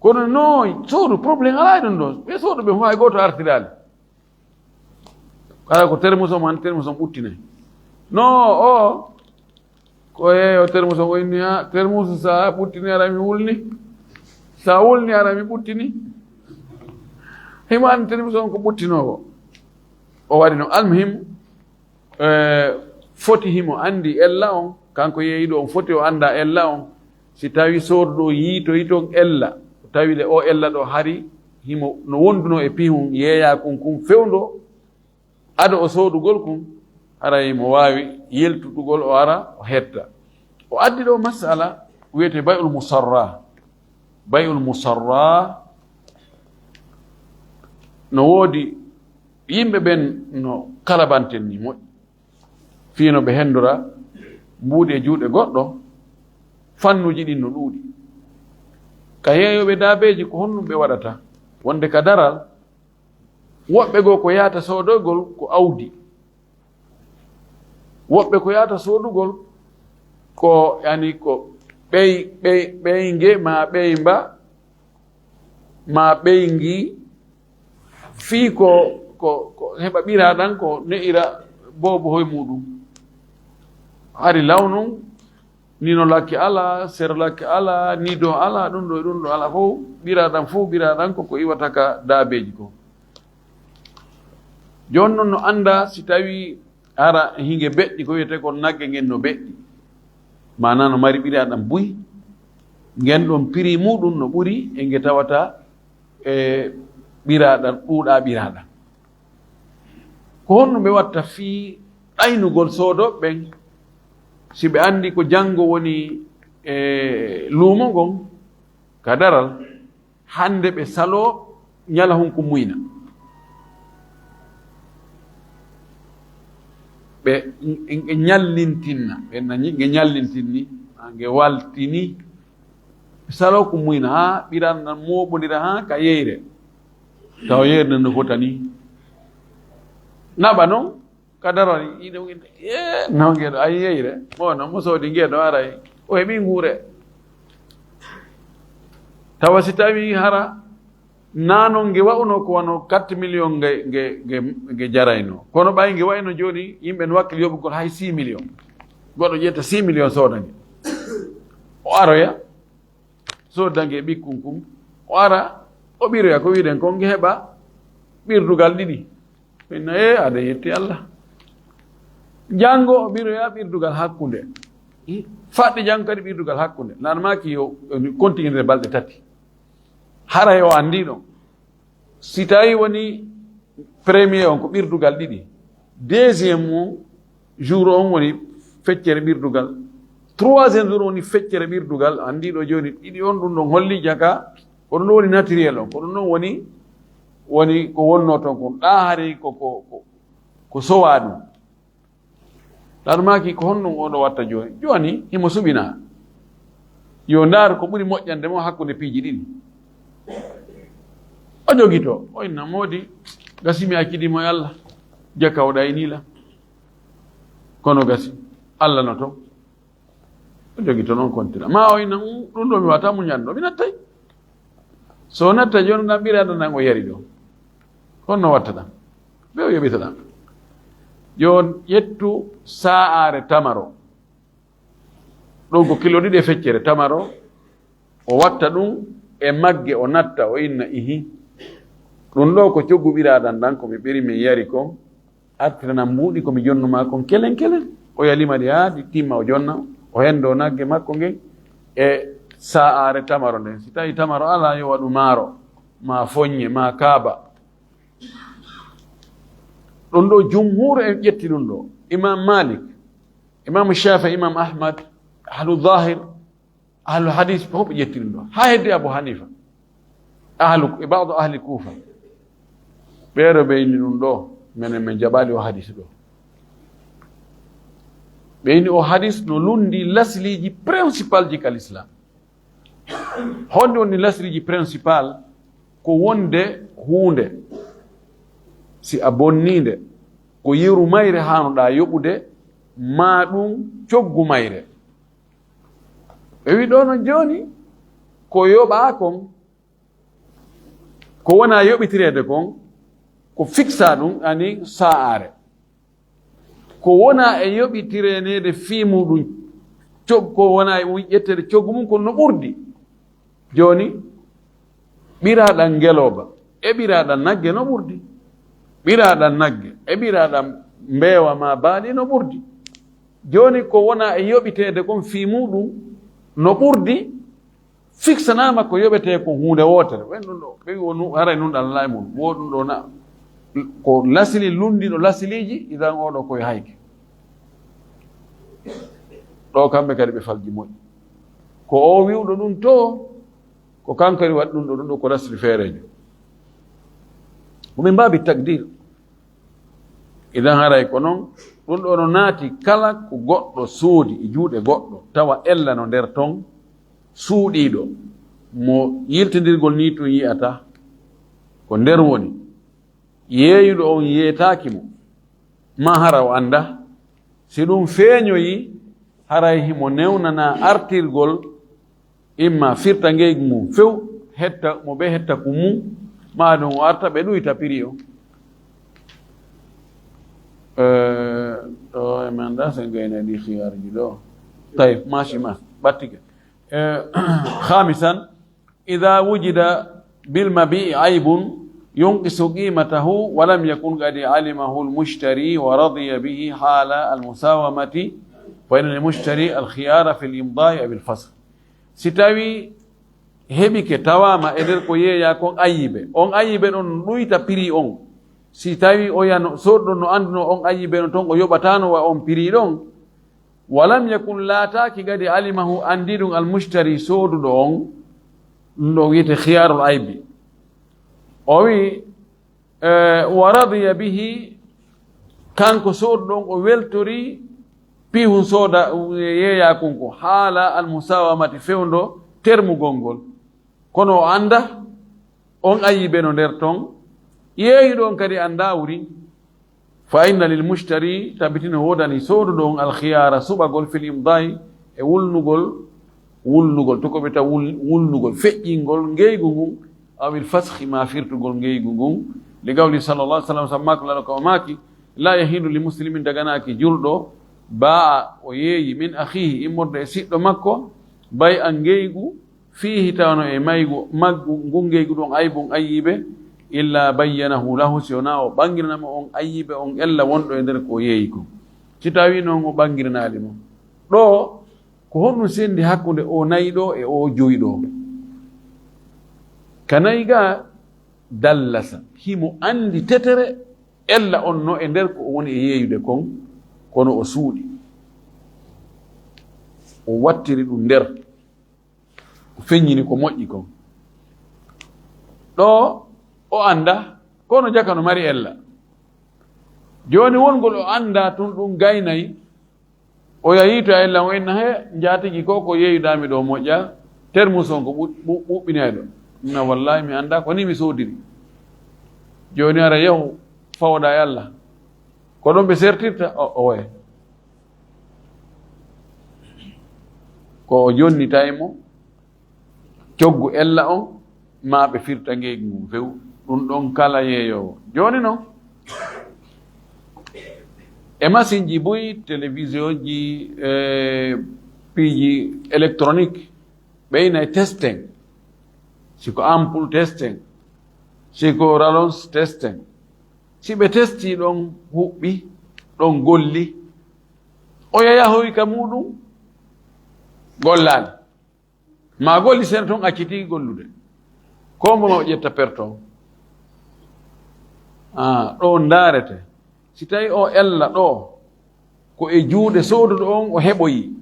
Kono no soodu, problème alaa e ɗum ɗo. Ɓe soodu ɓe fof hay gooto artiraali. Kala ko termus o man, termus on ɓuttinay. No, o, ko yeeyo termus on o inni, "Ha, termus sa ɓuttini ara mi wulni. Sa wulni ara mi ɓuttini." Himo anndi termus on ko ɓuttinoowo. O waɗi no almuhim, eh, foti himo anndi ella on, kanko yeeyiɗo on foti o annda ella on. Si tawi sooduɗo yiitoyi ton ella, o tawi le o ella ɗo hari himo no wonduno e pihun yeeya kun kun fewndo, ado o soodugol kun, haray mo waawi yeltutugol o ara o hetta. O addi ɗo masala wiyete bay'ul musarra. Bay'ul musarra no woodi yimɓe ɓen no kalabanten ni moƴƴi. Fii no ɓe hendora mbuuɗi e juuɗe goɗɗo, fannuuji ɗin no ɗuuɗi. Ka yeeyooɓe daabeeji, ko honɗum ɓe waɗata? Wonde ka daral, woɓɓe goo ko yaata soodoygol ko awdi. Woɓɓe ko yahata soodugol ko, yani, ko ɓey ɓey ɓeynge ma ɓeymba ma ɓeyngi, fii ko ko ko heɓa ɓiraa ɗan ko ne'ira boobo hoy muɗum. Hari law non, nino lakke alaa, sero lakke alaa, nido alaa, ɗum ɗo e ɗum ɗo alaa fof. Ɓiraa ɗan fof, ɓiraa ɗan ko ko iwata ka daabeeji ko. Jooni non no anndaa si tawii hara hinge beɗɗi, ko wiyetee kon nagge ngen no beɗɗi, maanaa no mari ɓiraa ɗan buy, ngen ɗon piri muɗum no ɓuri e nge tawata e ɓiraa ɗan, ɗuuɗaa ɓiraa ɗan. Ko honno ɓe watta fii ɗaynugol soodooɓe ɓen, si ɓe anndi ko janngo woni e luumo ngon ka daral, hannde ɓe saloo, ñalahun ko muyna? Ɓe ɓe ñallintinna, ɓe nani nge ñallintinni, haa nge waltini. Ɓe saloo ko muyna, haa ɓiraa ɗan mooɓondira haa ka yeyre. Tawa yeyre nden no fotani. Naɓa non, ka darani, iɗo, e, no ngeɗo, ay, yeyre. Mo no, mo soodi ngeɗo, aray. O heɓi nguure. Tawa si tawi hara naa non nge wa'uno ko wano quatre millions nge, nge, nge, nge jarayno. Kono ɓay nge wa'ino jooni, yimɓe no wakkili yoɓugol hay six millions. Goɗɗo ƴetta six millions sooda nge. O aroya, sooda nge ɓikkun kun. O ara, o ɓiroya ko wi'uɗen kon, nge heɓa ɓirdugal ɗiɗi. Min na, e, aɗa yetti Allah. Janngo o ɓiroya ɓirdugal hakkunde. Faɗɗi janngo kadi ɓirdugal hakkunde. Nan maaki yo, yo continue balɗe tati. Haray o anndi ɗon. Si tawi woni premier on ko ɓirdugal ɗiɗi. Deuxième on, jour on woni feccere ɓirdugal. Troisième jour woni feccere ɓirdugal. Anndi ɗo jooni ɗiɗi on, ɗum ɗon holli jaka. Ko ɗum ɗon woni naturel on. Ko ɗum ɗon woni, woni ko wonno ton kon. Ɗa hari ko, ko, ko, ko sowa ɗum. Ɗan maaki ko honno oɗo watta jooni? Jooni himo suɓina. Yo ndaar ko ɓuri moƴƴande mo hakkunde piiji ɗiɗi. O jogito, o inna moodi, gasi mi accidi mo e Allah. Jaka o ɗaynila. Kono gasi, Allah no to. O jogito non kontira. Ma o inna, "Mm, ɗum ɗo mi wata muñanɗo, mi nattay." So natta jooni ɗan ɓiraa ɗan o yari ɗo. Honno watta ɗan? Ɓe o yoɓita ɗan. Yo ƴettu sa'are tamaro. Ɗon ko kilo ɗiɗi e feccere tamaro. O watta ɗum e magge, o natta, o inna, "Ihi. Ɗum ɗo ko coggu ɓiraa ɗan ɗan ko mi ɓiri min yari kon. Artirana mbuuɗi ko mi jonnu maa kon kelen kelen." O yalima ɗi haa ɗi timma, o jonna, o hendo nagge makko ngen e sa'are tamaro nden. Si tawi tamaro alaa, yo waɗu maaro, maa foññe, maa kaaba. Ɗum ɗo jumhuur en ƴetti ɗum ɗo. Imam Malik, Imam Shafi, Imam Ahmad, ahlu zahir, ahlu hadis, fof ɓe ƴetti ɗum ɗo. Haa heddi Abu Hanifa, ahlu, e ba'du ahli Kufa. Ɓeeɗo ɓe inni ɗum ɗo, menen min jaɓaali o hadis ɗo. Ɓe inni o hadis no lundi lasliji principal ji kal Islam. Honde woni lasliji principal? Ko wonde huunde, si a bonninde, ko yeru mayre haanoɗaa yoɓude, maa ɗum coggu mayre. Ɓe wi ɗo non jooni, ko yoɓaa kon, ko wona yoɓitireede kon, ko fiksa ɗum, ani sa'are. Ko wona e yoɓitireneede fii muɗum, cog-, ko wona e ƴetteede coggu mum, kono no ɓurdi. Jooni, ɓiraaɗan ngelooba, e ɓiraaɗan nagge no ɓurdi. Ɓiraaɗan nagge, e ɓiraaɗan mbeewa maa baali no ɓurdi. Jooni, ko wona e yoɓiteede kon fii muɗum no ɓurdi, fiksanaama ko yoɓetee kon huunde wootere. Ɓen ɗum ɗo, ɓe wi o nu-, haray nun ɗan laay mun. Wo ɗum ɗo na, ko lasili lundiɗo lasiliiji, idan oɗo koye hayke. Ɗo kamɓe kadi ɓe falji moƴƴi. Ko o wi'uɗo ɗum to, ko kanko kadi waɗi ɗum ɗo, ɗum ɗo ko lasili feereejo. Ko min mbaabi takdir. Idan haray ko non, ɗum ɗo no naati kala ko goɗɗo soodi e juuɗe goɗɗo, tawa ella no nder ton, suuɗiiɗo, mo yiltindirgol nii tun yi'ata, ko nder woni. Yeeyuɗo on yeetaaki mo, maa hara o annda, Si ɗum feeñoyi, haray himo newnana artirgol, imma firta ngeygu ngun few, hetta mo ɓe hetta ku mum, maa ɗum o arta ɓe ɗuyta piri o. Eh, ɗo e men ɗa, sen gayna ɗi khiyaarji ɗo. Tayib, mashi ma, ɓattike. Eh, khamisan, إذا وجد بالمبيع عيب ينقص قيمته ولم يكن قد علمه المشتري ورضي به حال المساومة، فإن للمشتري الخيار في الإمضاء أو الفسخ. Si tawi heɓike tawaama e nder ko yeeyaa kon ayibe, on ayibe ɗon ɗuyta piri on. Si tawi o yano, soodɗo no annduno on ayibe ɗon ton, o yoɓataano wa on piri ɗon. Walam yakun, laataaki kadi, alimahu, anndi ɗum, almushtari, sooduɗo on, ɗum ɗo wiyete khiyarul aybi. O wi, eh, wa radiya bihi, kanko sooduɗo on o weltori piihun sooda yeeyaa kun ko haala almusawamati fewndo termugol ngol. Kono o annda on ayibe no nder ton, yeeyuɗo on kadi annda wurin. Fa inna lil mushtari, tabitino woodani sooduɗo on, alkhiyara, suɓagol, fil imda'i, e wulnugol, wulnugol, to ko ɓe ta wul-, wulnugol, feƴƴingol ngeygu ngun, awil faskhi, ma firtugol ngeygu ngun. Li qawli sallallahu alaihi wasallam, sabu maako Laɗo ka o maaki, la yahillu li muslimin, daganaaki julɗo, ba'a, o yeeyi, min akhihi, immorde e siɗɗo makko, bay'an ngeygu, fiihi, tawno e maygu, maggu, ngun ngeygu ɗon, aybun, ayibe, illa bayyanahu lahu, si wonaa o ɓangiranamo on ayibe on ella wonɗo e nder ko o yeeyi kon. Si tawi non o ɓangiranaali mo. Ɗo, ko honɗum sendi hakkunde o nayi ɗo e o joyi ɗo? Ka nayi ga dallasa, himo andi tetere ella on no e nder ko o woni e yeeyude kon, kono o suuɗi. O wattiri ɗum nder. O feññini ko moƴƴi kon. Ɗo o annda, kono jaka no mari ella. Jooni wongol o annda tun ɗum gaynay, o yahi to ella o inna, "He, njaatigi ko, ko yeeyuɗaa mi ɗo moƴƴa, termus on ko ɓu-, ɓu-, ɓuɓɓinayɗo." Na, "Wallahi mi annda, ko ni mi soodiri." Jooni ara yahu fawɗa e Allah. Ko ɗon ɓe sertirta? O, owe. Ko o jonnitay mo coggu ella on, maa ɓe firta ngeygu ngun few. Ɗum ɗon kala yeeyoowo. Jooni non, e masinji buy, télévisionji, e piiji électronique, ɓe inay testen. Si ko ampoule testen, si ko rallonge testen. Si ɓe testi ɗon huɓɓi, ɗon golli, o yahoyi ka muɗum, gollaali. Ma golli seeɗa ton, acciti gollude. Ko mbo ma o ƴetta perto. Ah, ɗo ndaarete. Si tawi o ella ɗo, ko e juuɗe sooduɗo on o heɓoyi.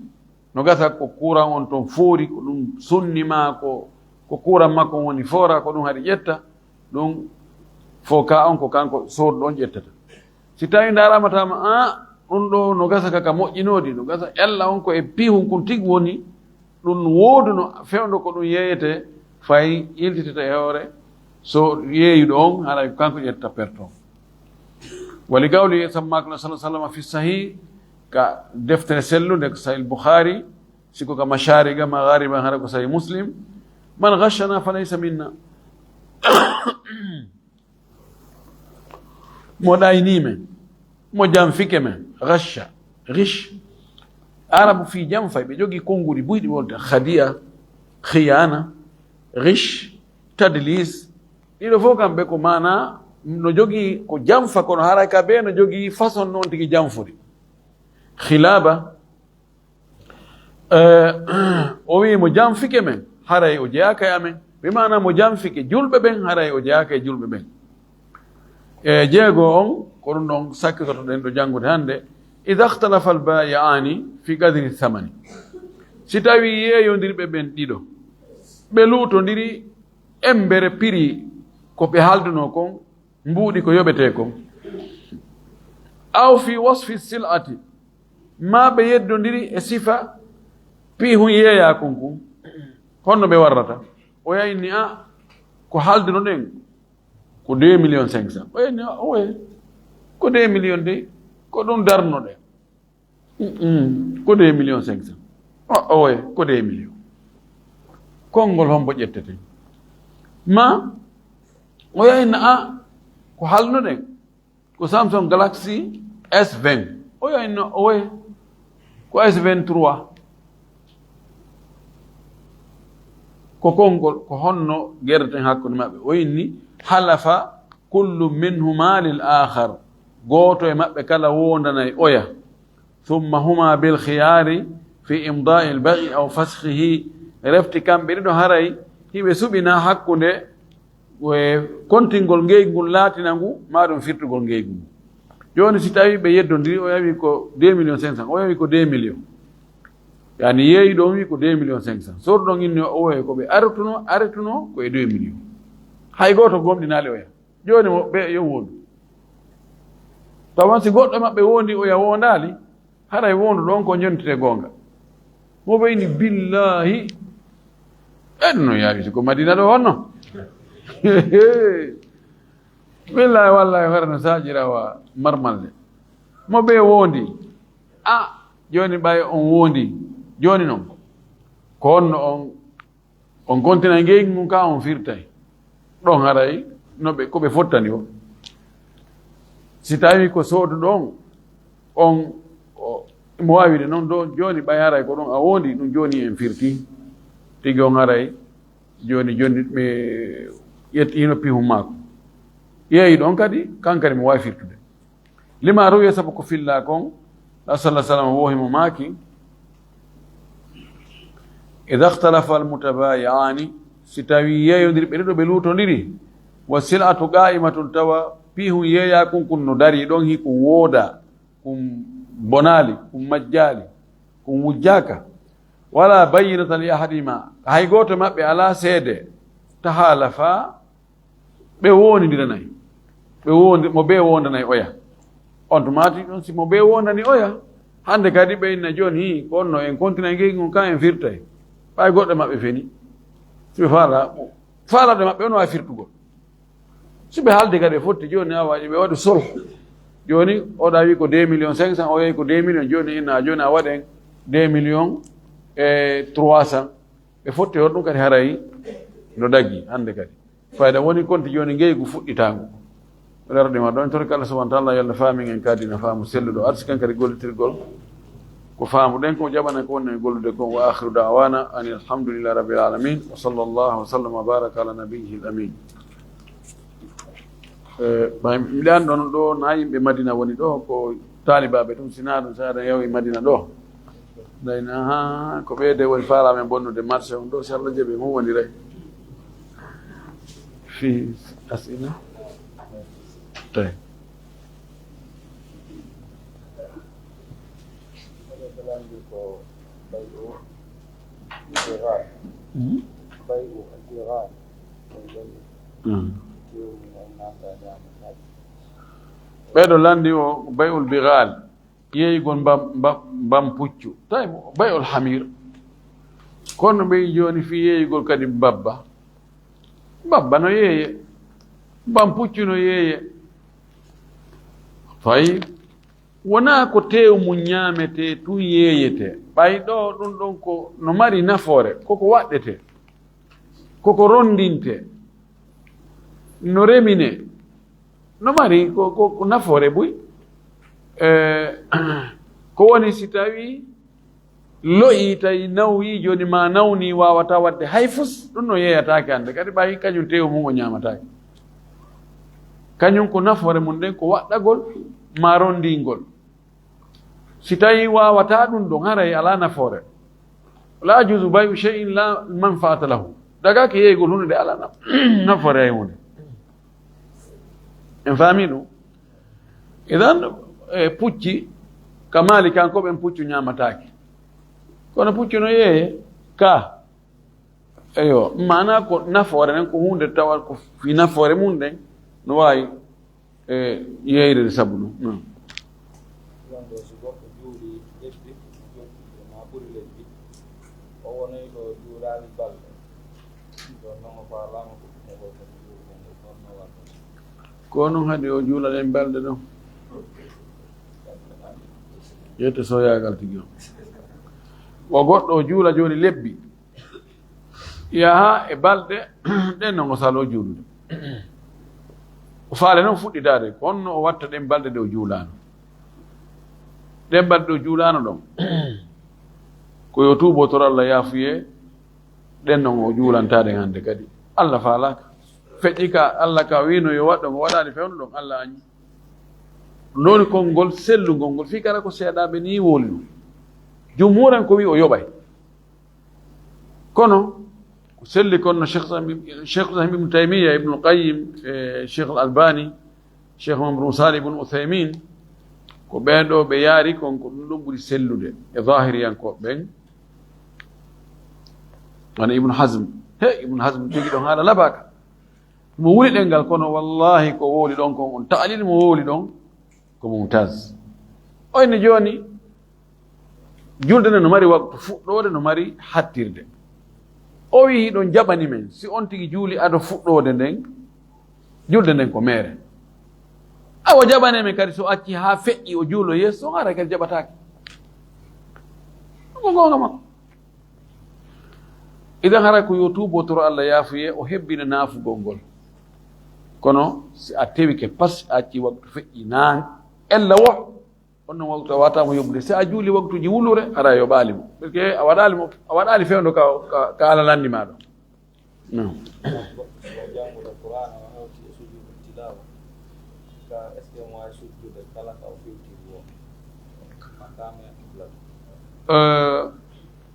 No gasa ko courant on ton foori, ko ɗum sunni ma, ko, ko courant makko woni foora, ko ɗum haɗi ƴetta. Ɗum fo ka on ko kanko sooduɗo on ƴettata. Si tawi ndaarama tama, a, ɗum ɗo no gasa ka, ka moƴƴinoodi, no gasa ella on ko e pihun kun tigi woni, ɗum wooduno fewndo ko ɗum yeeyete, fay yiltitata e hoore, so yeeyuɗo on, haray ko kanko ƴetta perto. Wali gawli sammako na sallallahu alaihi wasallam fi sahih, ka deftere sellunde ko Sahih Bukhari, siko ka mashariga maghariba, hara ko Sahih Muslim, "Man ghashana falaysa minna." Mo ɗayni men, mo janfike men, ghasha, ghish. Arabu fii janfa, ɓe jogii konnguɗi buyɗi wonde khadi'a, khiyana, ghish, tadlis. Ɗiɗo fof kamɓe ko maana no jogii ko janfa, kono haray ka ɓe no jogii façon noon tigi janfude. Khilaba, Eh, o wi'i mo janfike men, haray o jeyaaka e amen. Bi maana mo janfike julɓe ɓen, haray o jeyaaka e julɓe ɓen. E jeego on, ko ɗum ɗon sakkitotoɗen ɗo janngude hannde. Idha ikhtalafa al-bayi'ani fi qadri thamani. Si tawi yeeyondirɓe ɓen ɗiɗo, ɓe luutondiri embere piri ko ɓe haaldunoo kon, mbuuɗi ko yoɓetee kon. Aw fi wasfi sil'ati, maa ɓe yeddondiri e sifa piihun yeeyaa kon kun. Honno ɓe warrata? O yayni a, ko haaldunoɗen ko deux millions cinq cents. O yayni a, oye, ko deux millions de, ko ɗum darnoɗen. Mm, mm. Ko deux millions cinq cents. O, oye, ko deux millions. Konngol hombo ƴetteten? Ma, oya inna a, ko halnuɗen. Ko Samsung Galaxy S vingt. Oya inna oye, ko S vingt-trois. Ko konngol, ko honno gereten hakkunde maɓɓe? O inni, halafa kullu minhuma lil akhar. Gooto e maɓɓe kala wondanay oya. Thumma huma bil khiyari fi imda'i al bay'i aw faskhihi. Refti kamɓe ɗiɗo haray hiɓe suɓina hakkunde e kontingol ngeygu ngun laatina ngu, maa ɗum firtugol ngeygu ngu. Jooni si tawi ɓe yeddondiri, o yawi ko deux millions cinq cents, o yawi ko deux millions. Yani yeeyi ɗon wi ko deux millions cinq cents. Sorɗo ɗon inni o oye ko ɓe artuno, artuno ko e deux millions. Hay gooto gomɗinaali oya. Jooni mo ɓe yo wondu. Tawan si goɗɗo maɓɓe wondi oya wondaali, haray wondu ɗon ko jontete goonga. Mo ɓe ini billahi. E ɗum no yaawi si ko Madina ɗo honno? Billahi wallahi hoore no saajira wa marmalle. Mo ɓe wondi. A, jooni ɓay on wondi. Jooni non. Ko honno on On kontinay ngeygu ngun ka on firtay. Ɗon haray no ɓe, ko ɓe fottani o. Si tawi ko soodu ɗon, on, o, mo waawide non ɗo, jooni ɓay haray ko ɗon a wondi, ɗum jooni en firti. Tigi on haray, jooni, jooni ɓe ƴetti hino pihum maako. Yeeyi ɗon kadi, kan kadi mo waawi firtude. Lima ruwiya, sabu ko filla kon, la sallallahu alaihi wasallam wohi mo maaki, idha ikhtalafa al-mutabayi'ani, si tawi yeeyondiri ɓe ɗiɗo ɓe luutondiri, wa sil'atu qa'imatun, tawa pihun yeeya kun, kun no dari ɗon hi kun wooda, kun bonaali, kun majjaali, kun wujjaaka, wala bayyinata li ahadihima, hay gooto maɓɓe alaa seede, tahalafa, ɓe wondiranay. Ɓe wondi, mo ɓe wondanay oya. On tumaati ɗon, si mo ɓe wondani oya, hande kadi ɓe inna jooni, hi, ko onno en kontinay ngeygu ngun, kan en firtay. Ɓay goɗɗo maɓɓe feni. Si ɓe faala, faalaɗo maɓɓe on wawi firtugol. Si ɓe haaldi kadi ɓe fotti jooni, awa, ɓe waɗi sulh. Jooni, oɗa wi ko deux millions cinq cents, o yehi ko deux millions, jooni inna jooni a waɗen deux millions et trois cents. Ɓe fotti on ɗum kadi haray no daggi hande kadi. Fayda woni konti jooni ngeygu fuɗɗitaangu. Lerɗe ma ɗon, torki Allah subhanahu wa ta'ala, yo Allah faamin en kadi no faamu selluɗo, arsikan kadi gollitirgol ko faamuɗen, ko jaɓana ko wonno e gollude kon. Wa akhiru da'wana anil hamdulillahi rabbil alamin. Wa sallallahu wa sallama wa baraka ala nabiyyihi al amin. Eh, ɓay, miɗa anndi ɗon ɗo na yimɓe Madina woni ɗo, ko taalibaaɓe tun, sinaa ɗum, sinaa ɗum yawi Madina ɗo. Ndayna, ha, ko ɓeyde woni faala men bonnude marché on ɗo, si Allah jaɓi, mo woni rey. Fi as'ila? Tawi. Mhm. Mm. Ɓeɗo lanndi o bay'ul bighal, yeeyugol mbam, mbam, mbam puccu. Tawi mo bay'ul hamir. Kono ɓe jooni fii yeeyugol kadi mbabba. Mbabba no yeeye. Mbam puccu no yeeye. Tawi wonaa ko teewu mum ñaametee tun yeeyetee. Ɓay ɗo ɗum ɗon ko no mari nafoore, koko waɗɗetee, koko ronndintee, no reminee, no mari ko, ko, ko nafoore buy. Eh, ko woni si tawi lo'i tawi nawyi, jooni ma nawni, waawata waɗde hay fus, ɗum no yeeyataake hannde. Kadi ɓay kañum teewu mum o ñaamataake. Kañum ko nafoore mum nden ko waɗɗagol ma ronndingol. Si tawi waawata ɗum ɗon, haray alaa nafoore. La yajuzu bay'u shay'in la manfa'ata lahu. Dagaaki yeeygol huunde nde alaa naf-, nafoore hay huunde. En faami ɗum? Idan, e pucci, ka Maali kanko ɓen puccu ñaamataake. Kono puccu no yeeye ka. Eyo, maana ko nafoore nden, ko huunde tawa ko fii nafoore mum nden, no waawi, e, yeeyde sabu ɗum. Non. Ɗon ɗo, si goɗɗo juuli lebbi, jokkiti e ma ɓuri lebbi, o wonoyɗo juulaali balɗe. Ɗon non o faalaama ko ɗum o kadi juulgol ngol, ɗon no waɗata. Ko non hadi o juula ɗen balɗe ɗon. Yette soyaagal tigi on. Wo goɗɗo o juula jooni lebbi. Yaha e balɗe, ɗen non o saloo juulude. O faale non fuɗɗitaade, ko honno o watta ɗen balɗe ɗe o juulaano. Ɗen balɗe ɗe o juulaano ɗon, ko yo tuubo toro Allah yaafuyee, ɗen non o juulantaa ɗen hannde kadi. Allah faalaaka. Feƴƴi ka, Allah ka wiino yo waɗɗo, o waɗaali fewndo ɗon, Allah añi. Noon konngol sellungol ngol, fii kala ko seeɗaaɓe nii wowli ɗum. Jumhuur en ko wi'i o yoɓay. Kono, ko selli kon no Cheikh Islam, Cheikh Islam Ibn Taymiyya, Ibnul Qayyim, e Cheikh Al Albani, Cheikh Muhammad bin Salih Ibn Uthaymin, ko ɓeen ɗoo ɓe yaari kon, ko ɗum ɗon ɓuri sellude e zahiriyankooɓe ɓen. Wano Ibn Hazm. He, Ibn Hazm tigi ɗon haala labaaka. Mo wuli ɗen ngal, kono wallahi ko wowli ɗon kon, on ta'lil mo wowli ɗon, ko mumtaz. Oyne jooni, julde nden no mari waktu fuɗɗoode, no mari hattirde. O wi'i hiɗon jaɓani men, si on tigi juuli ado fuɗɗoode nden, julde nden ko meere. Awa jaɓane men kadi, so acci haa feƴƴi o juulo yeeso, on haray kadi jaɓataake. Ko goonga makko. Idan hara ko yo tuubo toro Allah yaafuyee, o hebbina naafugol ngol. Kono si a tewike pas, a acci waktu feƴƴi naan, ella wo, on non waktu a waataama yoɓude. Si a juuli waktuuji wulure, hara yoɓaali mo. Parce que a waɗaali mo, a waɗaali fewndo ka, ka, ka Allah lanndi ma ɗon. Non. Janngude Qur'aana o hewti e sujuudu tilaawa. Ka, est-ce que mo waawi sujjude kala ka o fewtiri wo? Maqaama e qibla. Eh,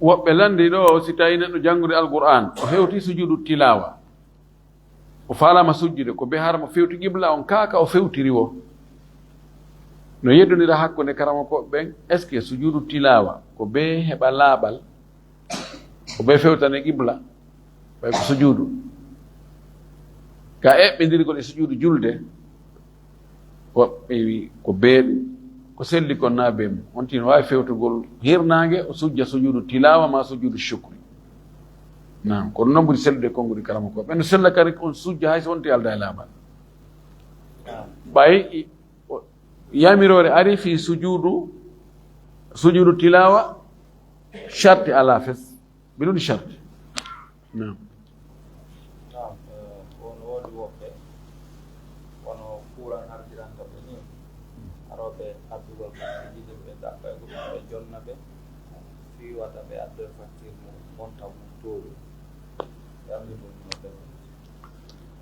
woɓɓe lanndi ɗo, si tawi neɗɗo janngude Alqur'aan, o hewti sujuudu tilaawa. O faalaama sujjude, ko be hara mo fewti qibla on, kaa ka o fewtiri wo. No yeddondira hakkunde karamokooɓe ɓen, est-ce que sujuudu tilaawa ko be heɓa laaɓal? Ko be fewtane qibla, ɓay ko sujuudu. Ka eɓɓindirgol e sujuudu julde, woɓɓe wi ko be ɗum, ko selli kon na be mum. On tigi no waawi fewtugol hirnaange, o sujja sujuudu tilaawa maa sujuudu shukri. Naam, kono non ɓuri sellude konguɗi karamokooɓe. Ɓen no sella kadi kon sujja hay so wonti aldaa e laaɓal. Ɓay i-, o-, yamiroore ari fii sujuudu, sujuudu tilaawa, sharti alaa fes. Biduni sharti. Naam. Naam, eh, on woodi woɓɓe, wano kuuran harjiranta ɓe nii, arooɓe addugol ko ɓe ɗaɓɓa e goɗɗum, ɓe jonna ɓe, fii wata ɓe addoya faktiir mum, monta mum toowi. Ɓe anndi ɗum no ɓe.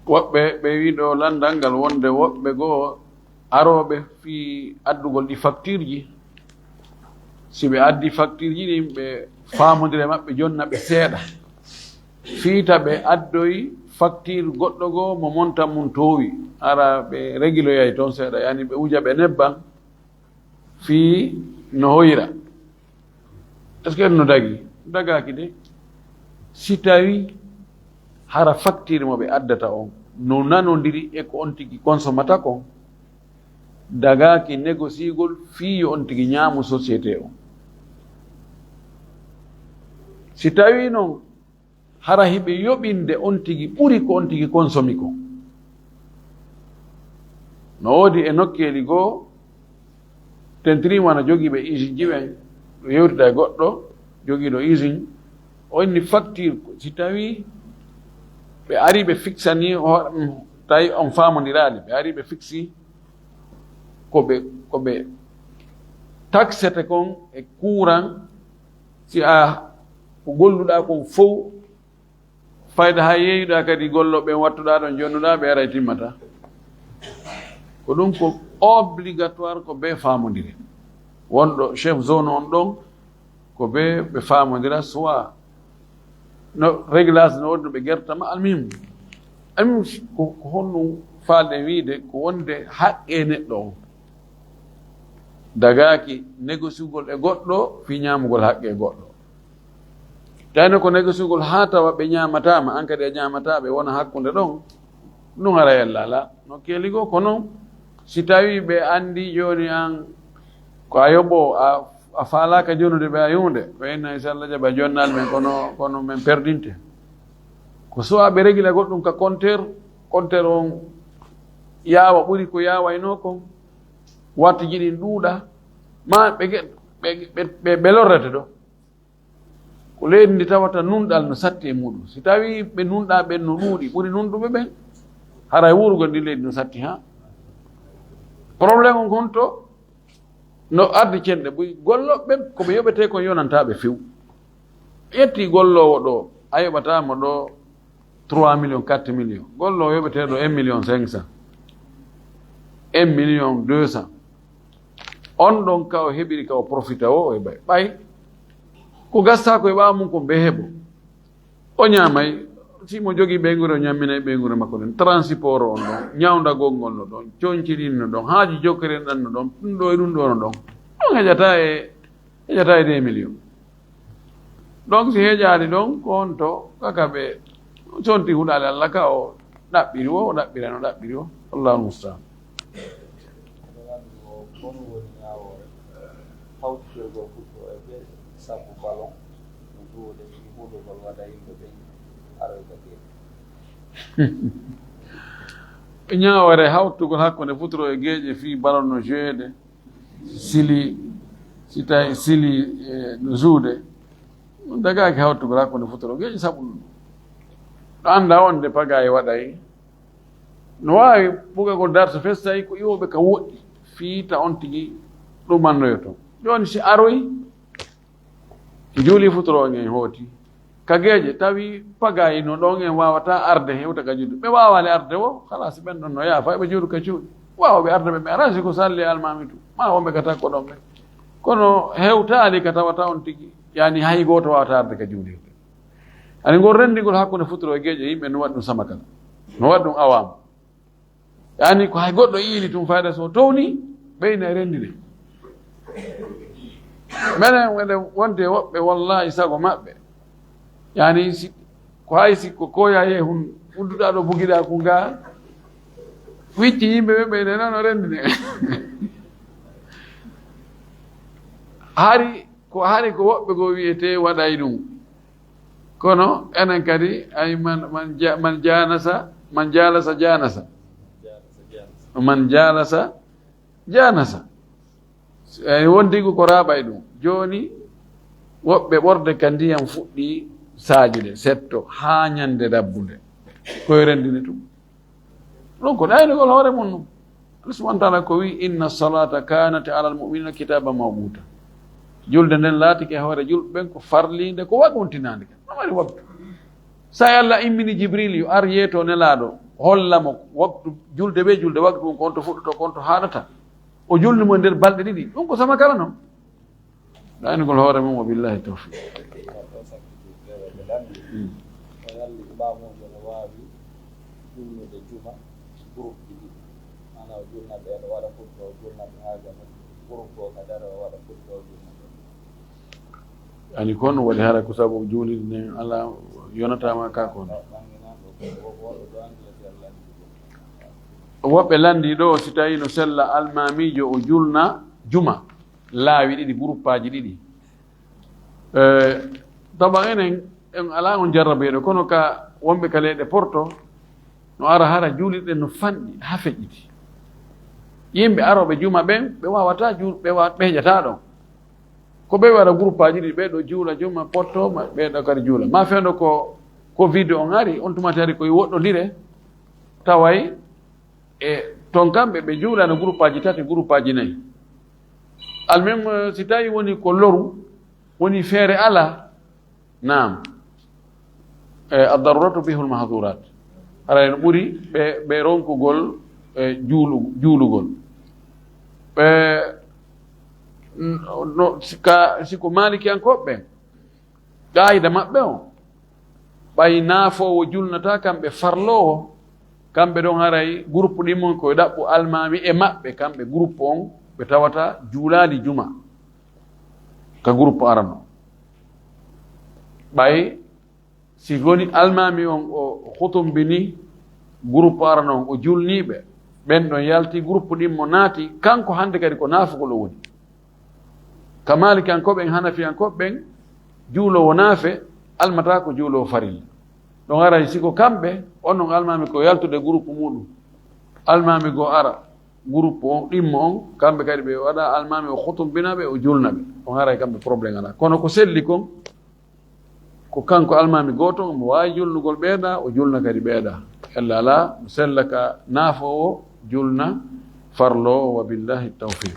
Woɓɓe ɓe wii ɗo lanndal ngal wonde woɓɓe goo arooɓe fii addugol ɗi faktiirji, si ɓe addi faktiirji ɗin, ɓe faamondira e maɓɓe, jonna ɓe seeɗa. Fii ta ɓe addoyi faktiir goɗɗo goo mo monta mum toowi, hara ɓe regiloyay toon seeɗa, yani ɓe wuja ɓe nebban fii no hoyra. Est-ce que no dagi? Dagaaki de. Si tawi hara faktiir mo ɓe addata on no nanondiri e ko on tigi konsomata kon, dagaaki negosiigol fii yo on tigi ñaamu société on. Si tawi non hara hiɓe yoɓinde on tigi ɓuri ko on tigi konsomi kon. No woodi e nokkeeli goo, tentiriima no jogiiɓe usine ji ɓen, ɗo yewtida e goɗɗo jogiiɗo usine, o inni facture, si tawi ɓe ari ɓe fiksani, o, tawi on faamondiraali, ɓe ari ɓe fiksi ko ɓe, ko ɓe taksete kon e kuuran, si a ko golluɗaa kon fow, fayda haa yeeyuɗaa kadi gollooɓe ɓen wattuɗaa ɗon jonnuɗaa ɓe ara e timmata. Ko ɗum ko obligatoire ko bee faamondire. Wonɗo chef zone on ɗon ko bee ɓe faamondira soit no réglage no wonno ɓe gertama almuhim. Almuhim ko, ko honno faalɗen wiide ko wonde haqqe neɗɗo on. Dagaaki negosugol e goɗɗo fii ñaamugol haqqe goɗɗo. Tawno ko negesugol haa tawa ɓe ñaamataama, an kadi a ñaamataa ɓe wona hakkunde ɗon, ɗum ara yalla alaa. No keeli goo ko non, si tawii ɓe anndi jooni an ko a yoɓo, a, a faalaaka jonude ɓe a yuunde, ɓe inna inchallah jaɓa jonnal men, kono, kono men perdinte. Ko soit ɓe regila goɗɗum ka compteur, compteur on yaawa ɓuri ko yaawaynoo kon, wattuji ɗin ɗuuɗa, ma ɓe ge-, ɓe, ɓe, ɓe, ɓe lorrete ɗo. Ko leydi ndi tawata nunɗal no satti e muɗum. Si tawi ɓe nunɗaa ɓen no ɗuuɗi, ɓuri nunɗuɓe ɓen, haray wuurugol ndi leydi no satti haa. Problème on honto? No ardi cenɗe buy. Gollooɓe ɓen, ko ɓe yoɓetee kon yonantaa ɓe few. Ƴetti golloowo ɗo, a yoɓataa mo ɗo trois millions, quatre millions. Golloowo yoɓetee ɗo un million cinq cent, un million deux cent. On ɗon ka o heɓiri, ka o profita o, o heɓay. Ɓay ko gastaa ko e ɓaawo mum kon, ɓe heɓo. O ñaamay, si mo jogii ɓeynguure, o ñamminay ɓeynguure makko nden. Transport on ɗon, ñawndagol ngol no ɗon, coñciri no ɗon, haaju jokkere ɗan no ɗon, ɗum ɗo e ɗum ɗo no ɗon. Ɗon heƴataa e, heƴataa e deux millions. Donc, si heƴaali ɗon, ko on to, kaka ɓe sonti huɗaale Allah ka o ɗaɓɓiri o, o ɗaɓɓira no ɗaɓɓiri o. Allahu musta'an. Ene wonndi o kono woni ñaawoore hawtitirgol futuro e geeƴe sabu balon no duwude fii hulugol wada yimɓe ɓen aroy ka geeƴe. Ñaawoore hawtugol hakkunde futuro e geeƴe fii balon no jeede, sili, si tawi sili, e, no juude. Ɗum dagaaki hawtugol hakkunde futuro e geeƴe sabu ɗum. Ɗo annda on de pagaye waɗay. No waawi ɓugagol darto fes tawi ko iwooɓe ka woɗɗi fii ta on tigi ɗumannoyo ton. Jooni si aroy, juuli futuro on en hooti. Ka geeƴe tawi pagaye no ɗon en waawataa arde hewta ka juuɗe. Ɓe waawaali arde wo, halas ɓen ɗon no yaafa, ɓe juuɗu ka cuuɗi. Waawɓe arde ɓe, ɓe araa si ko salli almaami tun. Maa wonɓe ka takko ɗon ɓen. Kono hewtaali ka tawata on tigi. Yaani hay gooto waawataa arde ka juuɗe. Ani ngol renndingol hakkunde futuro e geeƴe yimɓe no waɗi ɗum samakala. No waɗi ɗum awaamu. Yaani ko hay goɗɗo iili tun fayda so towni, ɓeyna e renndine. Menen, menen wonde woɓɓe wallahi sago maɓɓe. Yaani si, ko hay si ko koya ye hun udduɗaa ɗo bugiɗaa kun ga, wicci yimɓe ɓe ɓeyna nano renndine. Hari ko, hari ko woɓɓe goo wi'etee waɗay ɗum. Kono enen kadi, ay man, man ja-, man jaanasa, man jaalasa jaanasa. Man jaalasa jaanasa. Ay wondigu ko raaɓay ɗum. Jooni woɓɓe ɓorde ka ndiyam fuɗɗi saajude, setto, haa ñande dabbunde. Koye renndini ɗum. Ɗum ko ɗaynugol hoore mum ɗum. Allah subhanahu wa ta'ala ko wi, "Inna salata kanat ala al-mu'minina kitaban mawquta." Julde nden laatike e hoore julɓe ɓen ko farliinde, ko waɗuntinaande. No mari waktu. Sa Allah immini Jibril yo ar yeeto Nelaaɗo, holla mo waktu julde be julde, waktu on ko on to fuɗɗoto, ko on to haaɗata. O julni mo nder balɗe ɗiɗi. Ɗum ko sama kala non. Ɗaynugol hoore mum, wa billahi tawfiq. Waɗɗo sakkitii feere ɓe lanndi. Hmm. O yalli imaamuujo no waawi julnude juma groupe ji ɗiɗi. Maanaa o julna ɓe, o waɗa futuro, o julna ɓe haa jama. Groupe goo ka dare, o waɗa futuro, o julna ɓe. Ani kon waɗi hara ko sabu juulirde nden ala yonataama ka kon. Ɓannginaaɗo ko wo-, woɓɓe ɗo anndi e nder lanndi. Woɓɓe lanndi ɗo, si tawi no sella almaamiijo o julna juma. Laawi ɗiɗi, guruppaaji ɗiɗi. Eh, tawa enen, en alaa on jarrabeeɗo, kono ka wonɓe ka leyɗe Porto, no ara hara juulirɗe no fanɗi, haa feƴƴiti. Yimɓe arooɓe juma ɓen, ɓe waawataa juul-, ɓe wa-, ɓe heƴataa ɗon. Ko ɓe waɗa guruppaaji ɗiɗi, ɓee ɗo juula juma, Porto, ma, ɓee ɗo kadi juula. Ma fewndo ko, ko video on ari, on tuma tari koye woɗɗondire, taway e ton kamɓe ɓe juulano guruppaaji tati, guruppaaji nayi. Almem, eh, si tawi woni ko loru, woni feere ala, naam. Eh, ad-daruratu tubihul mahdurat. Haray no ɓuri ɓe, ɓe ronkugol, eh, juulu-, juulugol. Ɓe, n-, no, si ka, si ko Maalikiyankooɓe ɓen, qaayida maɓɓe on, ɓay naafoowo julnataa, kamɓe farloowo, kamɓe ɗon haray groupe ɗin mon ko e ɗaɓɓu almaami e maɓɓe, kamɓe groupe on ɓe tawata juulaali juma ka groupe arano. Ɓay si woni almaami on o hutumbini groupe arano on, o julnii ɓe, ɓen ɗon yalti groupe ɗin mo naati, kanko hannde kadi ko naafugol o woni. Ka Maalikiyankooɓe ɓen, Hanafiyankooɓe ɓen, juuloowo naafe almataa ko juuloowo farilla. Ɗon haray si ko kamɓe, on non almaami ko yaltude groupe muuɗum. Almaami goo ara, groupe on, ɗimmo on, kamɓe kadi ɓe waɗa almaami o khutubina ɓe, o julna ɓe. On haray kamɓe problème alaa. Kono ko selli kon, ko kanko almaami gooto, omo waawi julnugol ɓeeɗa, o julna kadi ɓeeɗa. Ella alaa, mo sella ka naafoowo, julna farloowo, wa billahi tawfiq.